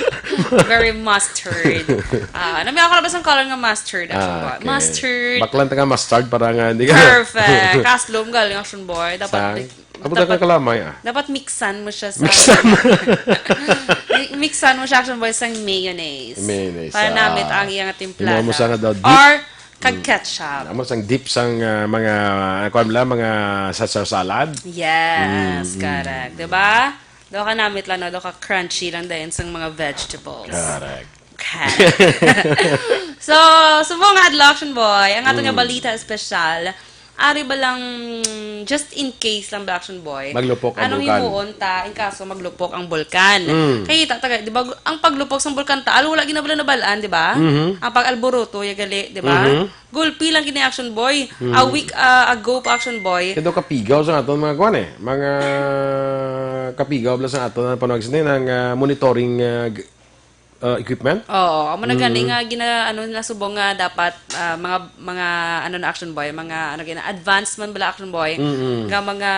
Very mustard. Ah, nami ako na ba sang color nga mustard? Action Ah, boy. Okay. Mustard. Baklan ta nga mustard para nga hindi ka Perfect. Kaslom galing, action boy. Dapat Sa, mix-, abot dapat, ka kalamay, ah. Dapat mixan mo siya sa Mixan. Mi-, mixan mo siya, action boy, sa mayonnaise. Mayonnaise, Para ah. Namit ang iyang timplada. Himo mo sa nga daw dip. Or kag Mm. Ketchup. Amo sang dip sang, ah, mga, ah, kuwan bala, mga Caesar salad. Yes, Mm, mm. Correct. Di ba? Daw ka namit lang, no? Daw ka crunchy lang din sang mga vegetables. Correct. Okay. So, subong nga adlaw, action boy, ang ato nga Mm. balita espesyal, ari ba lang, just in case lang ba, action boy? Maglupok ang Anong bulkan. Himuon ta, in kaso maglupok ang bulkan? Mm. Kay kita, taga, di ba, ang paglupok sa bulkan taal, wala ginabala nabalaan, di ba? Mhm. Ang pag-alboroto, ya gali, di ba? Mhm. Gulpi lang gini, action boy. Mhm. A week, ah, ago pa, action boy. Kaya daw kapigaw sa aton mga kuwan eh. Mga kapigaw bala sa aton ang panawag sa nang, ah, monitoring, ah, g-, ah, equipment? Oo, amo na gani Mm. nga gina-, ano, nasubong nga dapat, ah, mga, mga, ano na, action boy, mga, ano, gina-, advanced man bala, action boy, Mm-mm. nga mga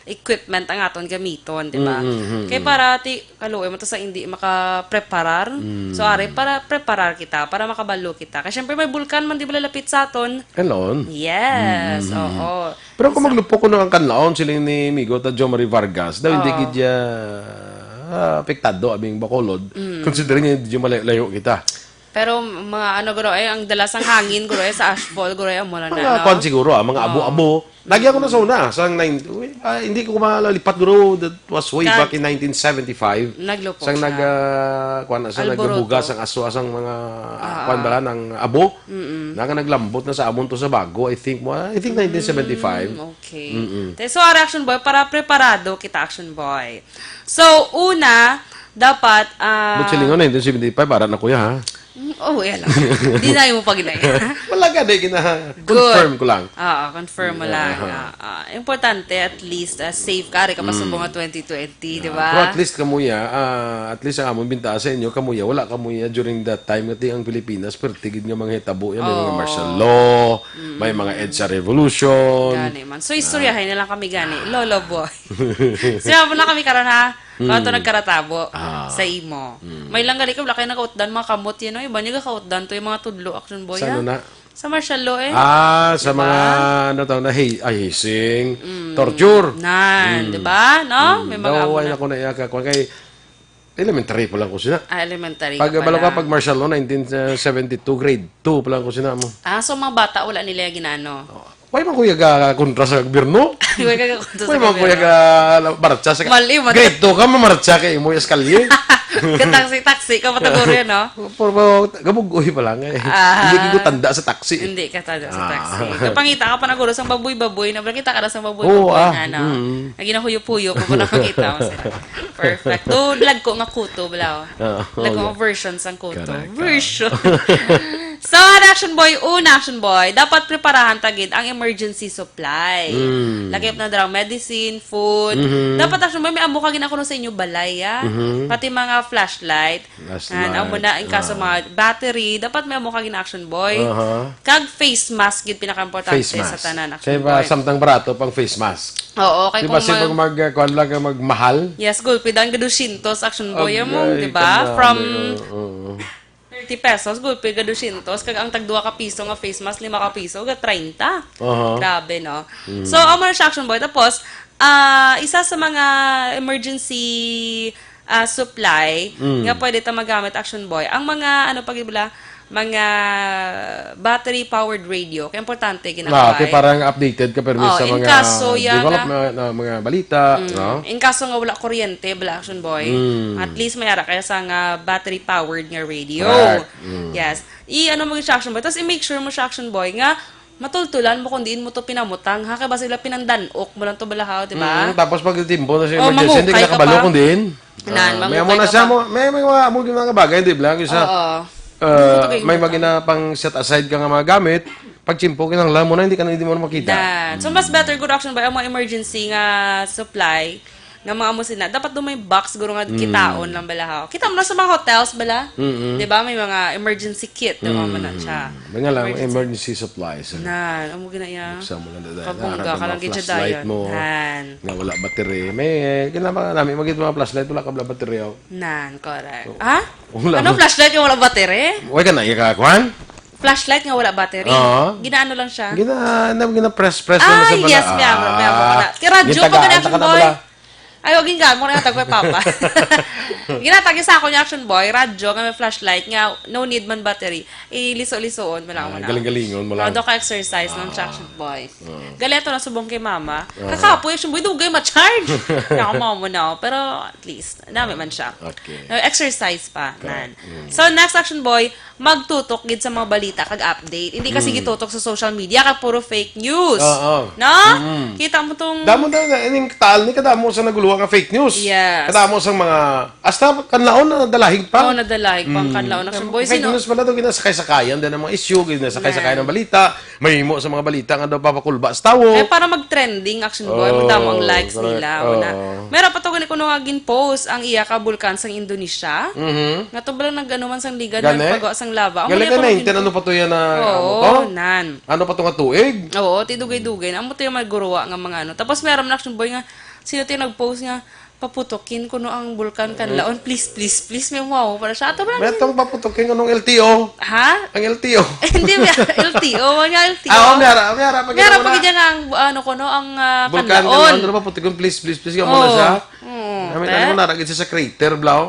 equipment ang aton gamiton, di ba? Mm-mm-mm. Kay para ti, kaluoy mo to sa hindi makapreparar. Mm. So, ari, para preparar kita, para makabalo kita. Kay syempre, may bulkan man, di ba, lalapit sa aton? Hello. Yes, Mm-mm. Oo. Pero kung So maglupok ko ang kanlaon, siling ni Migo ta Jo Marie Vargas, daw hindi Oo. gid siya, ah, apektado, aming Bacolod, Mm. considering nga hindi malayo kita. Pero mga ano, guro, eh, ang dala sang hangin, guro, eh, sa ashfall, guro, eh, amo na Mga na, no? kwan siguro, ah, mga Oo. abo-abo. Lagi ako na sa una, sa nine, ah, hindi ko malalipat, guro, that was way Kag- back in nineteen seventy-five. Naglupok Sang siya. nag, ah, kwan na, sa Alboroto. nagbugas ang aso, sang mga, ah, Ah, kwan ah. bala, ng abo. Mm-mm. Na nga naglambot na sa amon to sa bago, I think, mo, I think nineteen seventy-five. Mm, okay. Mm-mm. Te, so, ara, action boy, para preparado kita, action boy. So, una, dapat, ah, But silingon na, nineteen seventy-five, ara na, kuya, ha? Mm, oh, yan lang. Di na mo pag inay. Wala ka, di, gina-, Good. confirm ko lang. Oo, confirm mo lang. Aha. Ah, ah. Importante, at least, ah, safe ka. Ari ka pa Mm. subong nga twenty twenty, di Ah, ba? Pero at least kamuya, ah, at least ang amon bintaha sa inyo, kamuya, wala kamuya during that time nga ti ang Pilipinas, perti gid nga mga hitabo yan, may mga Oh. martial law, may mga Mm. EDSA revolution. Gani man. So, istoryahin na lang kami gani. Lolo boy. Siya po na kami karon, ha? Kung ato Mm. nagkaratabo Ah. sa imo. Mm. May lang gali ka, wala kayo nakautdan mga kamot yan, no? Iba niya kautdan to yung mga tudlo, action boy, Sa ha? ano na? Sa martial law, eh. Ah, sa Diba? mga, ano tawag na, hi-, ay, hising, Mm. torture. Nan, Mm. diba? No? Mm. May mga Daw, amo ay, na. Ako na iya ka, kung kay elementary pa lang ko sina. Ah, elementary Pag, ka pa balo ka, lang. pag martial law, nineteen seventy-two, grade two pa lang ko sina mo. Ah, so mga bata, wala nila ginano? Oh. Why man kuya ga kontra sa gobyerno? Why ka ga kontra sa Why man kuya gobyerno? ga marcha sa Mali, mata- Grade two ka, mamarcha kay imo yung eskalye. Gataksi-taksi ka, mataguro yan, no? Pero, pero, gabugoy pa lang eh. Ah. Hindi ko tanda sa taxi. Hindi ka tanda sa Ah. taxi. Kapangita ka pa na guro sa baboy-baboy, na kita ka na sa baboy-baboy, Oo, ah. ano? Mm. Ang ginahuyop-huyop, mo pa nakakita mo sila. Perfect. Do, lagko nga kuto, bala, oh. Oo, Lagko oo. nga version sang kuto. Correct, Version. So, ano, action boy, una, action boy, dapat preparahan ta gid ang emergency supply. Mm. Lagi na dira medicine, food. Mhm. Dapat, action boy, may amo ka ginakuno sa inyo balay, ah. Mhm. Pati mga flashlight. Flashlight, Yan, amo na, in kaso ah. mga battery, dapat may amo ka gina-action boy. Aha. Kag face mask gid pinakaimportante Face sa mask. tanan, action Kaya ba, boy. samtang barato pang face mask. Oo, kay Di ba, kung sige, ma- pag mag, uh, kuwan lang ka, magmahal? Yes, gulpi, daan ka dusyentos, action boy, Agay, mo, di ba? kadami, From oo, oo. thirty pesos, gulpi ka dusyentos, kag ang tag duha ka piso nga face mask, lima ka piso, ga treinta. Aha. Grabe, no? Mm. So, amo na siya, action boy. Tapos, ah, isa sa mga emergency, ah, supply Mm. nga pwede ta magamit, action boy, ang mga, ano pa gid bala, mga battery-powered radio. Kaya importante, Ah, okay, ginakuha, eh. para nga updated ka, pero Oh, sa in mga kaso, ya, develop nga na, na mga balita, Mm. no? In kaso nga wala kuryente, bala, action boy, Mm. at least may ara kaya sa nga battery-powered nga radio. Correct. Mm. Yes. I-ano mo siya, action boy. Tapos i-make sure mo siya, action boy, nga matultulan mo kung diin mo to pinamutang, ha? Kaya basta sila pinandanok mo lang to balahaw, di ba? Mm, tapos pag timbo na siya Oh, emergency, hindi ka mangukay ka nakabalo pa. kung diin. Nan, Ah, may mangukay amo na ka siya pa. mo, may, may mga amo yung mga bagay, di ba? Yung sa, Oo. ah, Gusto ko kayo may mutang. mga na pang set aside ka nga mga gamit, pag chimpo, kinahanglan mo na, hindi ka na, hindi mo na makita. Nan. So, mas better good, action boy, ang mga emergency nga supply, Nga mga amo sina, dapat daw may box, guro, nga kitaon lang bala, ha? Kita mo na sa mga hotels bala. Mm-mm. Di ba? May mga emergency kit, di ba, man na siya. May nga lang, emergency supplies, eh. Nan, amo gina iya. Buksan mo lang, dada. Kabungga ka lang gid siya dayon. Nan. Nga wala battery. May, eh, kinama namin, magit mga flashlight, wala ka bala battery, oh. Nan, correct. Ha? Wala. Ano, flashlight nga wala battery? Way ka na, iya ka, kwan? Flashlight nga wala battery? Oo. Ginaano lang siya? Gina-, na-, gina-press-press lang sa bala. Ah, yes, may amo, may amo ka na. Kay radyo pa gani, Action Boy. Ay, wag yung gamo na yata ko, Papa. Ginatag sa ako ni Action Boy, radyo nga may flashlight nga no need man battery. Iliso-lisuon mo lang. Ah, galing-galingon mo lang. Daw ka exercise lang siya, Action Boy. Gali ato na subong kay Mama. Kakapoy, Action Boy, dugay ma-charge. Nako, Mama na. Pero at least, nami man siya. Okay. Exercise pa. Nan. So, next, Action Boy, magtutok gid sa mga balita kag update. Hindi kasi gitutok sa social media kay puro fake news. Oo. No? Mm. Kita mo tong Damo na, na, ining tal ni kadamo sa naguluha nga fake news. Yes. Kadamo sa mga, hasta kanlaon na nadalahig pa. Oh, nadalahig pa ang kanlaon. Action Boy, fake news pala to, ginasakay-sakayan din ang mga issue, ginasakay-sakayan ang balita, mahimo sa mga balita nga daw papakulba sa tawo. Eh, para mag-trending, Action Boy, madamo ang likes nila. Una. Meron pa to gani kuno nga gin-post ang iya ka bulkan sang Indonesia. Mhm. Nga to bala nag-ano man sang liga, nagpagawa sang lava. Gali ka nineteen, ano pa to yan na, ano to? Oo, nan. Ano pa to nga tuig? Oo, ti dugay-dugay na. Amo to yung may guruwa nga mga ano. Tapos meron man, Action Boy, nga, sino to yung nag-post nga, "Paputukin kuno ang bulkan kanlaon. Please, please, please." May wow, para siya. Ato ba lang? May atong paputukin, anong L T O? Ha? Ang L T O. Hindi, may L T O. Wala nga L T O. Ah, oh, may ara, may ara pa gid nga ang, ano kuno, ang, ah, bulkan kanlaon. Kanlaon, ano, paputukin, please, please, please. Yung muna siya. Mm, ano, naragid siya sa crater, bro.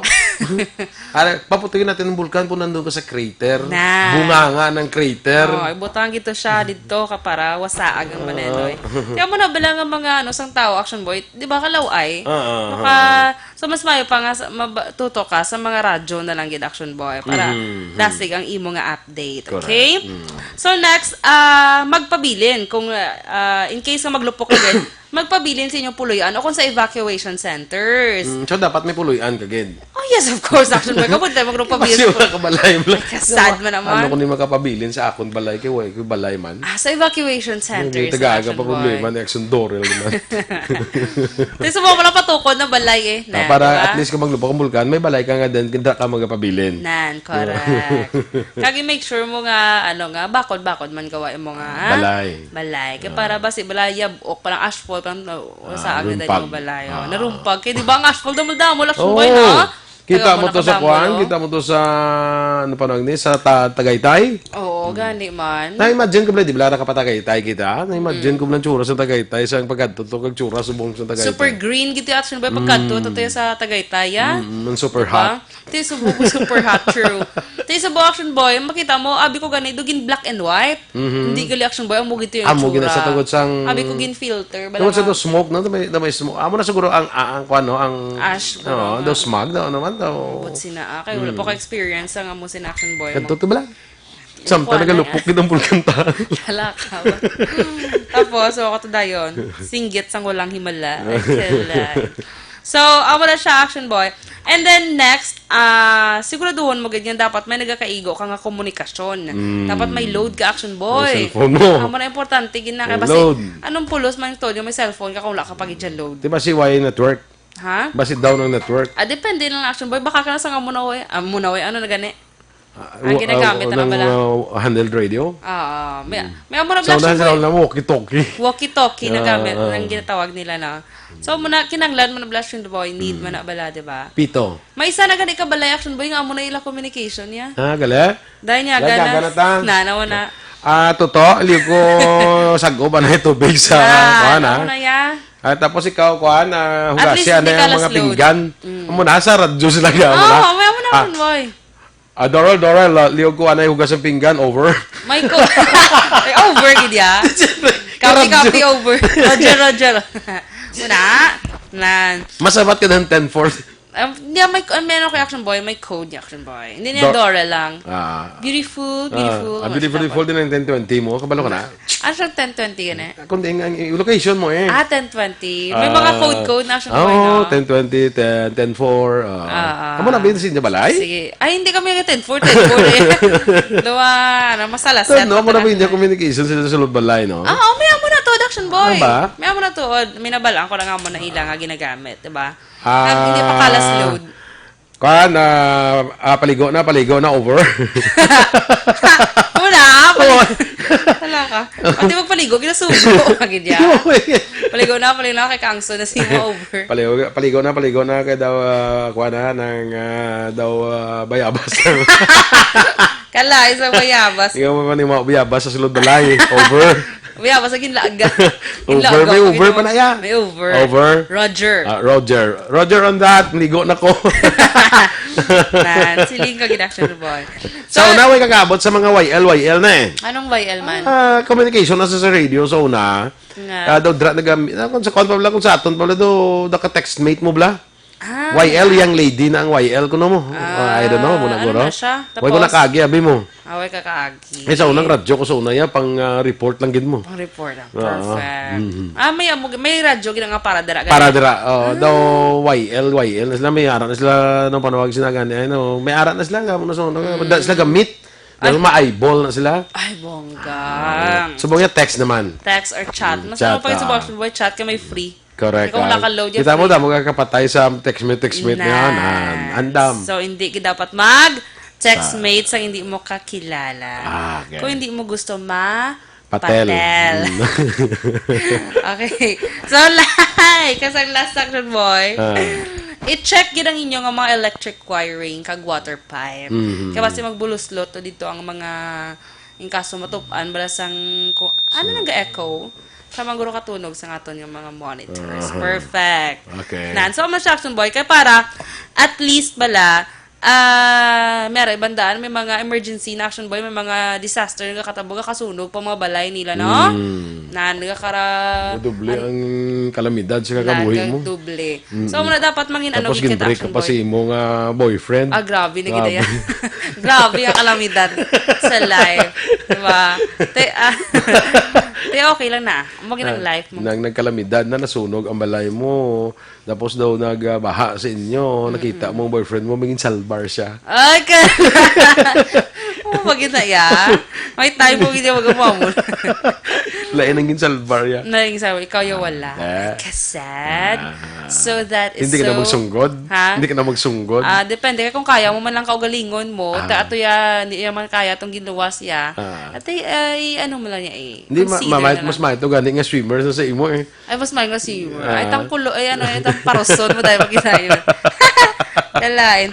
Ara, paputukin natin ang bulkan kung nandun ka sa crater. Na. Bunganga ng crater. Oh, ibutang gito siya dito ka para wasaag ang manenoy. Kaya mo na bala nga mga, ano, sang tao, Action Boy, di ba, kalaw-ay? Ah, ah, maka-, ah. So, mas mayo pa nga sa, maba-, tuto ka sa mga radyo na lang gid, Action Boy, para dasig ang imo nga update. Correct. Okay? Mm. So, next, ah, magpabilin kung, ah, in case nga maglupok ka gid, magpabilin sa inyong puloy-an o kung sa evacuation centers. Mm, so, dapat may puloy-an ka gid. Oh, yes, of course, Action Boy. Kapag tayo magpabilin. Kasi wala ka balay. Ay, kasad man naman. Ano kung di makapabilin sa akon balay? Kay wala ko balay man. Ah, sa evacuation centers, Action Boy. Taga-aga pa problema ni Action Dorel naman. Tayo sa mga wala patukod na balay eh. Ah, na, para di ba? At least kung maglupok ang bulkan, may balay ka nga din, hindi ka magpabilin. Nan, correct. Kagi make sure mo nga, ano nga, bakod-bakod man gawa mo nga, ha? Balay. Balay. Kaya para ba si balay, yab-ok, parang ashfall, parang, uh, sa agad din mo balay, oh. Ah. Narumpag. Kaya di ba ang ashfall, damol-damol, Action Boy, no? Kita mo to sa kuan, kita mo to sa, ano pa nang ni, sa ta-, Tagaytay? Oo, gani man. Na-imagine ko bala, di bala nakapatagaytay kita? Na-imagine ko bala ang tsura sa Tagaytay, sa pagkadto to, kag tsura subong sa Tagaytay. Super green, gito, Action Boy, pagkadto, to, to sa Tagaytay, ah. Mm, super hot. Ti subong, super hot, true. Ti subong, Action Boy, makita mo, abi ko gani, dugin black and white. Mhm. Hindi gali, Action Boy, amo gid to yung itsura. Amo gid na sa tungod sang Abi ko gin-filter, bala tungod sa nga daw smoke, no? May, may smoke. Amo na siguro ang, ang, ang, kuwan, no? Ang, ash, oo, bala nga daw smog, daw, ano man, daw. But sina, ah, kay wala pa ko experience ang amo sina, Action Boy. Kadto to bala. Samtang kuwan, nagalupok gid ang bulkan ta. Hala ka ba? Tapos, so, ako to dayon, singgit sang walang himala. Ay, kalay. So, amo na siya, Action Boy. And then next, ah, siguraduhon mo gid nga dapat may nagakaigo ka nga komunikasyon. Mm. Dapat may load ka, Action Boy. May cellphone mo. Amo na importante gid na kay basi anong pulos man ang studio, may cellphone ka kung wala ka pa gid dyan load. Di ba si Y network? Ha? Basi down ang network. Ah, depende lang, Action Boy. Baka ka na sa nga munaway. Ah, munaway, ano na gani? Ah, ang ginagamit na bala. Uh, handheld radio? Oo. May, may amo na bala, Action Boy. Sa unahan sila ng walkie-talkie. Walkie-talkie na gamit, ang ginatawag nila na. So, muna, kinanglan mo na bala, Action Boy, need man na bala, di ba? Pito. May isa na gani ka balay, Action Boy, nga amo na ila communication niya. Ah, gali? Dahil niya, gana. Gana ta. Na, na, na. Ah, tuto, liw ko sag-o ba na yung tubig sa, kuan, ah? Amo na ya. Ah, tapos ikaw, kuan, ah, hugasi na yung mga pinggan. Amo na, sa radyo sila, kuan, amo na. Oo, may amo na, Action Boy. Ah, Doral, Doral, ah, liog ko anay hugas ang pinggan, over. May ko-, ay, over gid ya. Copy, copy, over. Roger, Roger. Una, nan. Mas sabat ka ng ten four. Um, niya, may, uh, meron kay Action Boy, may code ni Action Boy. Hindi niya Dor-, Doral lang. Ah. Beautiful, beautiful. Ah, beautiful, beautiful din ang ten twenty mo. Kabalo ka na? Ano siyang ten twenty yun eh? Kundi ang, ang location mo eh. Ah, ten twenty. May mga code-code na siya, oo, no? Ten twenty, ten, ten four, ah. Ah, ah. Amo na ba yun sa inyo balay? Sige. Ay, hindi kami ten four, ten four eh. Duwa, ano, masala, no, amo na ba yun yung communication sila sa sulod balay, no? Ah, oh, may amo na to, Doc Action boy. Ano ba? May amo na tuod. May nabalaan ko na nga mo na ila nga ginagamit, di ba? Ah, hindi pa kalas load. Kuan, ah, ah, paligo na, paligo na, over. Wala, paligo. Wala ka. Pati magpaligo, ginasugo. Agad yan. Paligo na, paligo na, kay Kangso na si mo over. Paligo, paligo na, paligo na, kay daw, ah, kuan na, nang, ah, daw, ah, bayabas. Kala, isang bayabas. Ikaw mo pa ni mga bayabas sa sulod balay. Over. Bayabas, sa ginlaga. Over, may over pa na, ya. May over. Over. Roger. Ah, Roger. Roger on that. Maligo na ko. Nan, siling ka gid, action boy. So, una, way kakaabot sa mga Y L, Y L na eh. Anong Y L man? Ah, communication na sa, sa radio, so una. Nga. Ah, daw dra nagam-, ah, kung sa kwan pa bala, kung sa aton pa bala, daw naka-textmate mo bala. Ah. Y L, young lady na ang Y L, kuno mo. Ah, I don't know, muna ano guro. Na siya? Way ko tapos, nakagi, abi mo. Away ka kaagi. Eh, sa unang radyo ko sa una, ya, pang, ah, report lang gid mo. Pang report lang. Ah, perfect. Mhm. Ah, may, may radyo gid nga para dira, para gani? Dira, oh, daw Y L, Y L na sila, may ara na sila, nung panawag sila gani, ano, may ara na sila, nga, muna sa una, da sila gamit. Dahil ma-eyeball na sila. Ay, bongga. Ah, subong niya, text naman. Text or chat. Mm, mas chat, ano pa yung ah, subong, boy, chat ka may free. Correct. Kung ah, naka-load yung kita mo, free. Damo ka kapatay sa textmate, textmate na yan. Nan. Andam. So, hindi ka dapat mag textmate sa hindi mo kakilala. Ah, okay. Kung hindi mo gusto ma Patel. Patel. Mm. Okay. So, like, kasang last section, boy. Ah. I-check gid ang inyo nga mga electric wiring kag water pipe. Mhm. Kaya basta magbuloslot to dito ang mga, in kaso matup-an, bala sang, kung, ano nang ga-echo? Sa mga guro katunog sa aton nga mga monitors. Aha. Perfect. Okay. Nan, so, mas action, boy. Kaya para, at least bala, ah, meron, ibandaan, may mga emergency na action, boy, may mga disaster nga katabo, nga kasunog pa mga balay nila, no? Mm. Na, nagkakara-, doble an-, ang kalamidad sa kakabuhi mo. Nagadoble. Mm-mm. So, muna dapat mangin ano. Tapos gid ginbreak ka action, pa boy, sa imo nga boyfriend. Ah, grabe na gid. Grabe. Yan. Grabe ang kalamidad sa life. Diba? Te, ah, te, okay lang na. Maging ang life mo. Nang nagkalamidad na, nasunog ang balay mo. Tapos daw nagbaha sa inyo, nakita mo ang boyfriend mo, maging salbar siya. Ay, ka-, oh, pag yun na, ya. May time mo, hindi mo gumamon. Lain ang ginsalbar ya. Naging salbar, ikaw yung wala. Ah. Kasad. Ah. So that is. Hindi ka na so magsunggod? Ha? Hindi ka na magsunggod? Ah, depende kung kaya mo man lang kaugalingon mo. Ah. Ta ato ya, hindi ya man kaya tong ginluwas ya. Ah. At ay, ay, ano mo lang niya eh. Hindi, ma-, consider ma-, na mas lang. Mas mahal to gani nga swimmer sa, sa imo eh. Ay, mas mahal nga swimmer. Ay, ah, tang kulo, ay, ano, ay, tang paruson mo dahil mag-isayo. Kalain.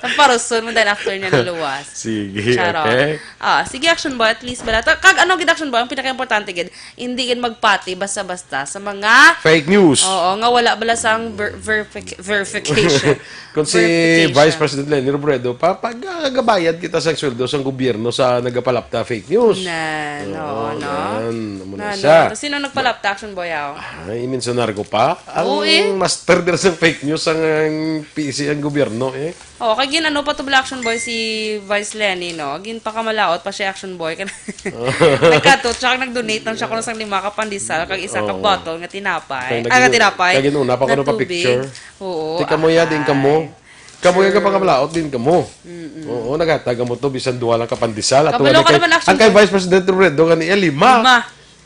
Tang paruson mo dahil after niya naluwas. Sige, charot. Okay. Ah, sige, action boy, at least bala. Ta-, kag ano gid, action boy, ang pinaka-importante gid, hindi gid magpati basta-basta sa mga fake news. Oo, nga wala bala sang ver-, verific-, verification. Kung si verification. Vice President Leni Robredo, pa, pag, ah, gabayad kita sa sweldo sa gobyerno sa nagapalapta fake news. Na, oo, no, no? Yan. Amo na siya. Tapos sino nagpalapta, action boy, aw? Ah, i-mensionar ko pa. Oo, eh. Ang master dira sa fake news ang, ang P C, ang gobyerno, eh. Oh, kay gin-ano pa to bala, action boy, si Vice Leni, no? Ginpakamalaot pa siya, action boy. Nagkato, tsaka nag-donate lang siya kuno sang lima ka pandesal, kag isa ka bottle nga tinapay. Oo. Kay ah, nga nag-, tinapay. Kay ginuna pa ko na pa tubig. Picture. Oo, tika mo ya, din ka mo. Ay. Kamo yung kapangamlaot din kamo. Mm-mm. Oo, naghatag mo to, bisan duha lang ka pandesal. Ato kabalo ka naman, actually. Ang kay Vice President Robredo, kani iya, lima. Lima.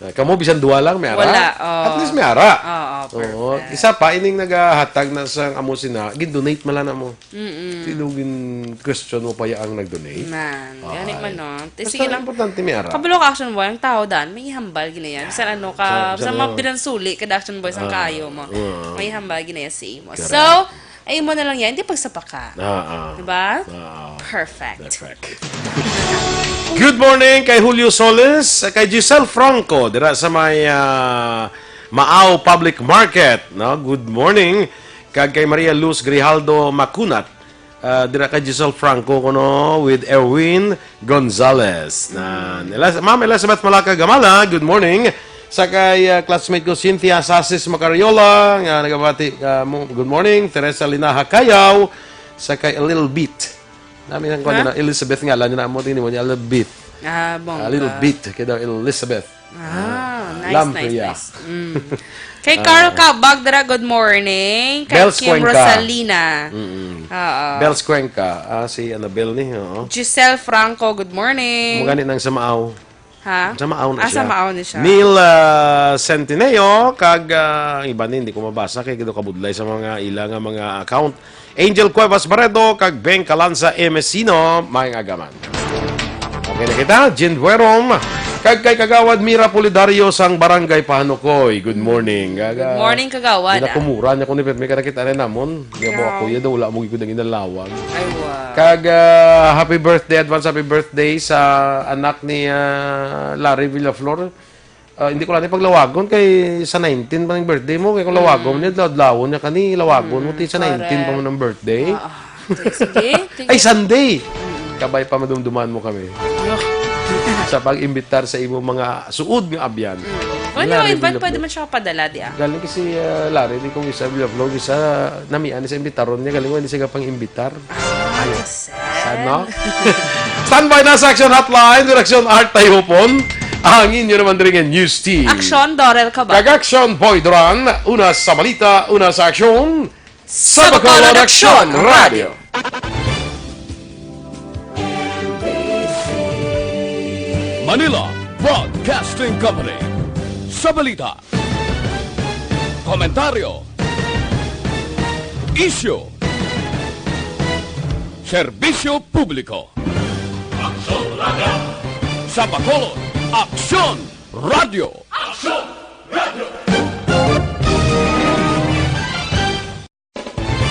Ah, kamo, bisan duha lang, may ara. Wala, oh. At least may ara. Oo, oo, perfect. Isa pa, ining nagahatag na sa amo sina, gin-donate man lang na mo. Mm-mm. Tino gin-question mo pa ya ang nag-donate? Man, gani man, no? Te, sige lang. Importante, may ara. Kabalo ka, action boy, ang tao daan, may hambal gina yan. Bisan ano ka, bisan mga pinansuli ka, action boy, sang kayo mo. May hambal gina yan si imo. Correct. So, ay, mo na lang yan, hindi pagsapaka. Ah, ah. Diba? Ah, ah. Perfect. Perfect. Good morning kay Julio Solis, kay Giselle Franco, dira sa may, ah, Maaw Public Market, no? Good morning. Kag kay Maria Luz Grijaldo Macunat, ah, dira kay Giselle Franco, kuno, with Erwin Gonzalez. Na, Elis-, Ma'am Elizabeth Malaka Gamala, good morning. Sa kay, ah, classmate ko, Cynthia Sasis Macariola, nga nagabati, ah, mo-, good morning. Teresa Linaha Cayaw, sa kay A Little Bit. Nami ang kwan na, Elizabeth nga, alam niyo na mo, tingin mo niya, A Little Bit. Ah, bongga. A Little Bit, kaya daw Elizabeth. Ah, nice, nice, nice. Mm. Kay Carl Kabag dira, good morning. Kay Kim Rosalina. Mm-mm. Oo. Bells Cuenca. Ah, si Annabel ni, oo. Giselle Franco, good morning. Magani nang sa Maaw. Ha? Sa Maaw na Ah, siya. Sa Maaw na siya. Neil ah, Centineo, kag ah, ang iba ni, hindi ko mabasa kay daw kabudlay sa mga ila nga mga account. Angel Cuevas Barredo, kag Beng Calanza Emesino, maayong aga man. Okay na kita, Jin Buerom, kag kay Kagawad Mira Pulidario sang Barangay Pahanukoy. Good morning. Gaga. Good morning, Kagawad. Ginakumura niya ko ni Pet, may karakit na namon. Di ba Yeah. ako, ya daw wala mo gid ang inalawag. Ay, wow. Kag ah, happy birthday, advance happy birthday sa anak ni ah, Larry Villaflor. Ah, hindi ko lang paglawagon kay sa nineteen pa ang birthday mo. Kay kung lawagon niya, adlaw-adlawon niya kani, lawagon mo, ti sa nineteen pa mo ng birthday. Ah, ah. Sige, sige. Ay, Sunday! Kabay pa madumduman mo kami. Sa pag-imbitar sa imo mga suod nga abyan. Pwede Larry mo invite, Villaflor. Pwede man siya padala, di ah. Galing kasi uh, Larry, di kong isa, Villaflor, isa, namian sa imbitaron niya, galing ko, hindi siya pang imbitar. Ah, sad. Sad, no? Standby na sa Action Hotline, Direksyon Art Tayupon. Ang inyo naman diri nga news team. Aksyon, Dorel Cabal. Kag Action Boy Duran, una sa balita, una sa aksyon. Sa Sa Bacolod Bacolod Action Action Radio. Manila Broadcasting Company. Sa balita, komentaryo, isyu, serbisyo publiko. Sa Bacolod, Aksyon Radio.